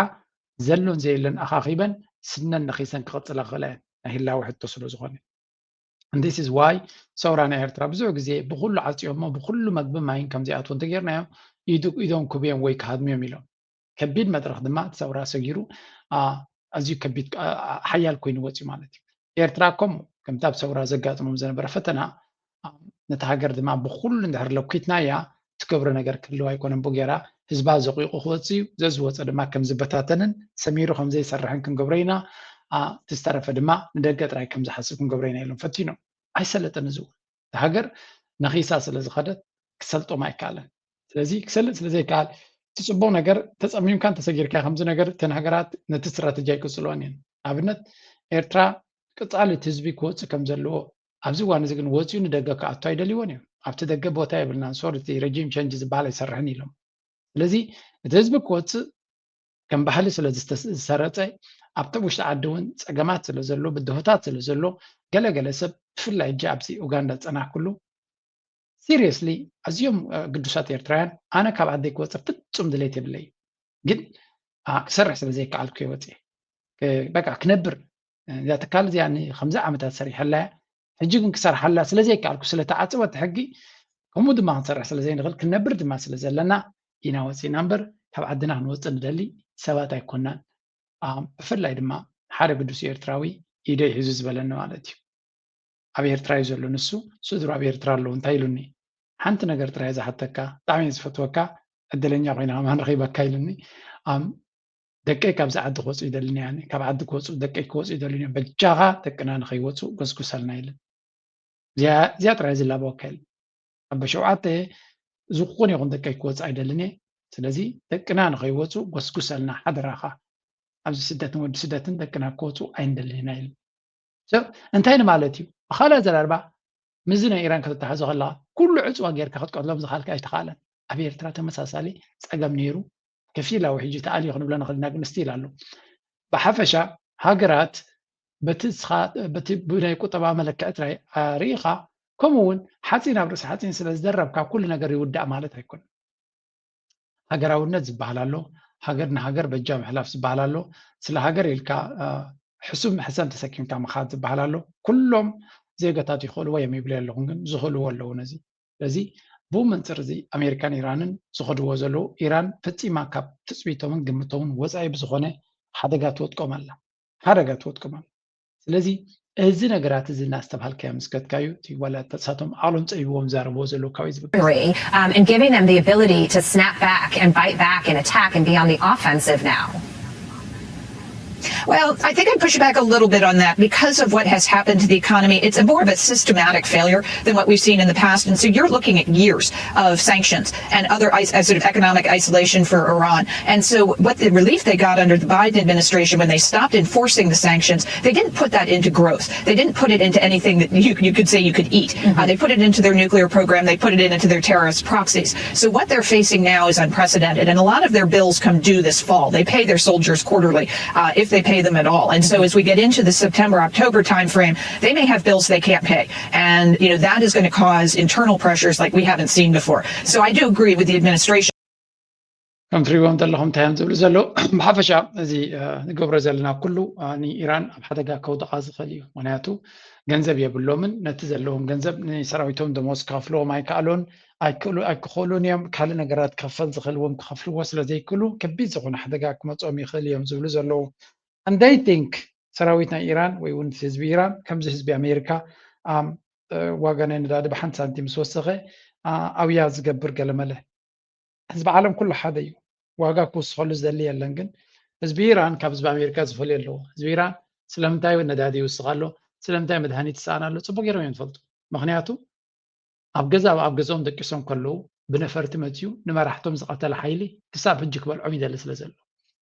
ዘሎን ዘየለን ኣኻኺበን ስነን ነኺሰን ክቕፅላ ክኽእላ እየን ናይ ህላዊ ሕቶ ስለ ዝኾነ። And this is why ሰውራ ናይ ኤርትራ ብዙሕ ግዜ ብኩሉ ዓፅዮሞ ብኩሉ መግቢ ማይን ከምዘይኣትዎ እንተጌርናዮ ኢዶም ክብዮም ወይ ክሃድምዮም ኢሎም። ከቢድ መድረኽ ድማ እቲ ሰውራ ሰጊሩ ኣዝዩ ከቢድ ሓያል ኮይኑ ወፅዩ ማለት እዩ። ኤርትራ ከምኡ ከምቲ ኣብ ሰውራ ዘጋጥሞም ዝነበረ ፈተና ነቲ ሃገር ድማ ብኩሉ እንድሕር ለኪትናያ ትገብሮ ነገር ክህልው ኣይኮነን። ብኡ ጌራ ህዝባ ዘቂቑ ክወፅእ እዩ። ዘዝወፀ ድማ ከም ዝበታተንን ሰሚሩ ከም ዘይሰርሕን ክንገብሮ ኢና። እቲ ዝተረፈ ድማ ንደገ ጥራይ ከም ዝሓስብ ክንገብሮ ኢና ኢሎም ፈቲኖም። ኣይሰለጠን እዚ እውን። እታ ሃገር ነኺሳ ስለ ዝኸደት ክሰልጦም ኣይከኣለን። ስለዚ ክሰልጥ ስለ ዘይከኣል እቲ ፅቡቕ ነገር ተፀሚምካ እንተሰጊርካ ከምዚ ነገር እተን ሃገራት ነቲ ስትራተጂ ኣይቅፅልዋን እየን። ኣብነት ኤርትራ ቅፃል እቲ ህዝቢ ክወፅእ ከም ዘለዎ ኣብዚ እዋን እዚ ግን ወፂኡ ንደገ ክኣቱ ኣይደልይዎን እዮም። ኣብቲ ደገ ቦታ የብልናን፣ ሶሪ እቲ ረጂም ቸንጅ ዝበሃል ኣይሰርሕን ኢሎም። ስለዚ እቲ ህዝቢ ክወፅእ ከም ባህሊ ስለ ዝተሰረፀ ኣብቲ ውሽጢ ዓዲ እውን ፀገማት ስለ ዘሎ ብድሆታት ስለ ዘሎ ገለገለ ሰብ ብፍላይ ሕጂ ኣብዚ ኡጋንዳ ዝፀናሕኩሉ ሲሪየስሊ ኣዝዮም ግዱሳት ኤርትራውያን ኣነ ካብ ዓደይ ክወፅእ ፍፁም ድሌት የብለይ ግን ክሰርሕ ስለ ዘይከኣልኩ እየ ወፅየ በቃ ክነብር እዛ ትካል እዚኣ ንከምዚ ዓመታት ሰሪሐላ እያ ሕጂ ግን ክሰርሓላ ስለ ዘይከኣልኩ ስለ ተዓፅወ እቲ ሕጊ ከምኡ ድማ ክንሰርሕ ስለ ዘይንኽእል ክንነብር ድማ ስለ ዘለና ኢና ወፂና እምበር ካብ ዓድና ክንወፅእ ንደሊ ሰባት ኣይኮናን ብፍላይ ድማ ሓደ ግዱስ ኤርትራዊ ኢደይ ሒዙ ዝበለኒ ማለት እዩ። ኣብ ኤርትራ እዩ ዘሎ ንሱ፣ ስድሩ ኣብ ኤርትራ ኣለዉ እንታይ ኢሉኒ? ሓንቲ ነገር ጥራይ ዝሓተካ፣ ብጣዕሚ እየ ዝፈትወካ፣ ዕድለኛ ኮይና ከማን ረኺበካ ኢሉኒ። ደቀይ ካብዚ ዓዲ ክወፁ ይደልኒ፣ ካብ ዓዲ ክወፁ ደቀይ ክወፁ ይደልኒ፣ በጃኻ ደቅና ንኸይወፁ ጎስጉሰልና ኢሉኒ። እዚኣ ጥራይ ዝላበወካ ኢሉኒ። ኣቦ ሸውዓተ ዝኾነ ይኹን ደቀይ ክወፅእ ኣይደልን እየ። ስለዚ ደቅና ንኸይወፁ ጎስጉሰልና ሓደራኻ። ኣብዚ ስደትን ወዲ ስደትን ደቅና ክወፁ ኣይንደልን ኢና ኢሉ። ሰብ እንታይ ንማለት እዩ? ብኻልእ ኣዘራርባ ምስዚ ናይ ኢራን ከተተሓዞ ከለኻ ኩሉ ዕፅዋ ጌርካ ክትቀትሎም ዝኻልካ ኣይተኻእለን። ኣብ ኤርትራ ተመሳሳሊ ፀገም ነይሩ። ከፊላዊ ሕጂ ተኣልዩ ክንብሎ ንኽእል ኢና፣ ግን ስቲል ኣሎ። ብሓፈሻ ሃገራት በቲ ብናይ ቁጠባ መለክዒ ጥራይ ርኢኻ፣ ከምኡ እውን ሓፂን ኣብ ርእሲ ሓፂን ስለ ዝደረብካ ኩሉ ነገር ይውዳእ ማለት ኣይኮነን። ሃገራውነት ዝበሃል ኣሎ፣ ሃገር ንሃገር በጃ ምሕላፍ ዝበሃል ኣሎ፣ ስለ ሃገር ኢልካ ሕሱም ሕሰም ተሰኪምካ ምኻድ ዝበሃል ኣሎ። ኩሎም ዜጋታት ይኽእልዎ እዮም ይብል ኣለኹን፣ ግን ዝኽእልዎ ኣለዉ ነዚ። ስለዚ ብኡ መንፅር እዚ ኣሜሪካን ኢራንን ዝኸድዎ ዘለዉ፣ ኢራን ፈፂማ ካብ ትፅቢቶምን ግምቶምን ወፃኢ ብዝኾነ ሓደጋ ትወድቆም ኣላ፣ ሓደጋ ትወድቆም ኣላ። ስለዚ እዚ ነገራት እዚ እናስተብሃልካዮ ምስ ከድካዩ፣ እቲ ዋላ እሳቶም ዓቕሎም ፀቢብዎም ዝዛረብዎ ዘለዉ ካበይ ዝብገስ? um, and giving them the ability to snap back and bite back and attack and be on the offensive now. Well, I think I'd push back a little bit on that because of what has happened to the economy. It's a more of a systematic failure than what we've seen in the past. And so you're looking at years of sanctions and other is- uh, sort of economic isolation for Iran. And so what the relief they got under the Biden administration when they stopped enforcing the sanctions, they didn't put that into growth. They didn't put it into anything that you, you could say you could eat. Uh, they put it into their nuclear program. They put it into their terrorist proxies. So what they're facing now is unprecedented. And a lot of their bills come due this fall. They pay their soldiers quarterly, uh, if they pay them at all. And so as we get into the September, October timeframe, they may have bills they can't pay. And, you know, that is going to cause internal pressures like we haven't seen before. So I do agree with the administration. ከም ትሪእዎም ዘለኹም እንታይ እዮም ዝብሉ ዘለዉ? ብሓፈሻ እዚ ንገብሮ ዘለና ኩሉ ንኢራን ኣብ ሓደጋ ከውድቓ ዝኽእል እዩ። ምክንያቱ ገንዘብ የብሎምን። ነቲ ዘለዎም ገንዘብ ንሰራዊቶም ደሞዝ ክኸፍልዎም ኣይከኣሉን፣ ኣይክእሉ ኣይክኽእሉን እዮም። ካልእ ነገራት ክኸፈል ዝኽእል እውን ክኸፍልዎ ስለ ዘይክእሉ ከቢድ ዝኾነ ሓደጋ ክመፅኦም ይኽእል እዮም ዝብሉ ዘለዉ። And they think ሰራዊት ናይ ኢራን ወይ እውን ህዝቢ ኢራን ከምዚ ህዝቢ ኣሜሪካ ዋጋ ናይ ነዳዲ ብሓንቲ ሳንቲም ምስ ወሰኸ ኣብያ ዝገብር ገለመለ። ህዝቢ ዓለም ኩሉ ሓደ እዩ። ዋጋ ክውስኸሉ ዝደሊ የለን። ግን ህዝቢ ኢራን ካብ ህዝቢ ኣሜሪካ ዝፈልዮ ኣለዎ። ህዝቢ ኢራን ስለምንታይ ነዳዲ ይውስኽ ኣሎ፣ ስለምንታይ መድሃኒት ይሰኣን ኣሎ ፅቡቅ ገይሮም እዮም ዝፈልጡ። ምክንያቱ ኣብ ገዛ ኣብ ገዛኦም ደቂሶም ከለዉ ብነፈርቲ መፅዩ ንመራሕቶም ዝቐተለ ሓይሊ ክሳብ ሕጂ ክበልዖም ይደሊ ስለ ዘሎ፣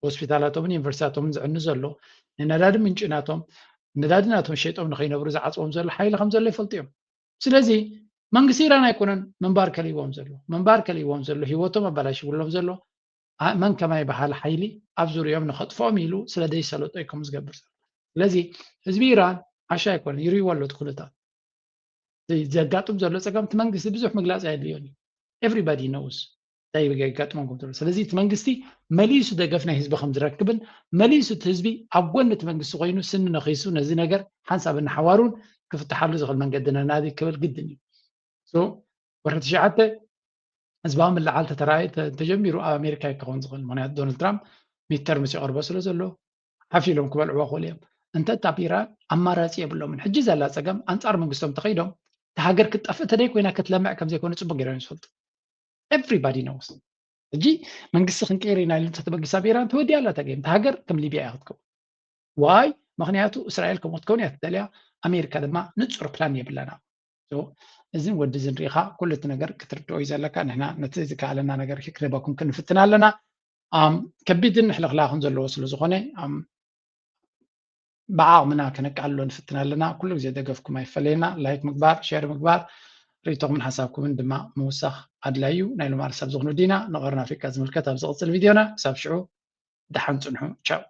ሆስፒታላቶምን ዩኒቨርሲቲታቶምን ዝዕኑ ዘሎ፣ ንነዳዲ ምንጪ ናቶም ነዳዲ ናቶም ሸይጦም ንኸይነብሩ ዝዓፅዎም ዘሎ ሓይሊ ከም ዘሎ ይፈልጡ እዮም። ስለዚ መንግስቲ ኢራን ኣይኮነን ምንባር ከልይዎም ዘሎ። ምንባር ከልይዎም ዘሎ፣ ህይወቶም ኣባላሽውሎም ዘሎ መን ከማይ በሃል ሓይሊ ኣብ ዙሪኦም ንኸጥፍኦም ኢሉ ስለ ዘይሰለጦ እዩ ከምኡ ዝገብር ዘሎ። ስለዚ ህዝቢ ኢራን ዓሻ ኣይኮነን፣ ይርእይዎ ኣሎ እቲ ኩነታት። ዘጋጥም ዘሎ ፀገም እቲ መንግስቲ ብዙሕ ምግላፅ ኣየድልዮን እዩ። Everybody knows እንታይ የጋጥሞም ከም ዘሎ። ስለዚ እቲ መንግስቲ መሊሱ ደገፍ ናይ ህዝቢ ከም ዝረክብን መሊሱ እቲ ህዝቢ ኣብ ጎኒ እቲ መንግስቲ ኮይኑ ስኒ ነኺሱ ነዚ ነገር ሓንሳብ እናሓዋሩን ክፍትሓሉ ዝኽእል መንገዲ ነናዲ ክብል ግድን እዩ። ወርሒ ትሽዓተ ህዝባዊ ምልዓል ተተራእየ ተጀሚሩ ኣብ ኣሜሪካ ክኸውን ዝኽእል። ምክንያቱ ዶናልድ ትራምፕ ሚድተርምስ ይቐርቦ ስለ ዘሎ ሓፍ ኢሎም ክበልዕዎ ክኽእሉ እዮም። እንተ ኣብ ኢራን ኣማራፂ የብሎምን። ሕጂ ዘላ ፀገም ኣንፃር መንግስቶም ተኸይዶም እታ ሃገር ክትጠፍእ ተደይ ኮይና ክትለምዕ ከም ዘይኮነ ፅቡቅ ገይሮም ዝፈልጡ። Everybody knows። ሕጂ መንግስቲ ክንቀይር ኢና ኢሉ እንተተበጊሳ ኣብ ኢራን ተወዲኣ ኣላ እታ game። እታ ሃገር ከም ሊብያ እያ ክትከውን። ዋይ? ምክንያቱ እስራኤል ከምኡ ክትከውን እያ ትደልያ። ኣሜሪካ ድማ ንፁር ፕላን የብላና። እዝን ወዲ ዝን ሪኢኻ ኩሉ እቲ ነገር ክትርድኦ እዩ ዘለካ። ንሕና ነቲ ዝከኣለና ነገር ክንህበኩም ክንፍትን ኣለና። ከቢድን ሕልኽላኽን ዘለዎ ስለ ዝኾነ ብዓቕምና ከነቃልሎ ንፍትን ኣለና። ኩሉ ግዜ ደገፍኩም ኣይፈለየና። ላይክ ምግባር፣ ሼር ምግባር፣ ርእይቶኹምን ሓሳብኩምን ድማ ምውሳኽ ኣድላይ እዩ። ናይ ሎማዓንቲ ሳብ ዝኽኑ ዲና ንቐርኒ ኣፍሪቃ ዝምልከት ኣብ ዝቕፅል ቪድዮና። ክሳብ ሽዑ ደሓን ፅንሑ። ቻው።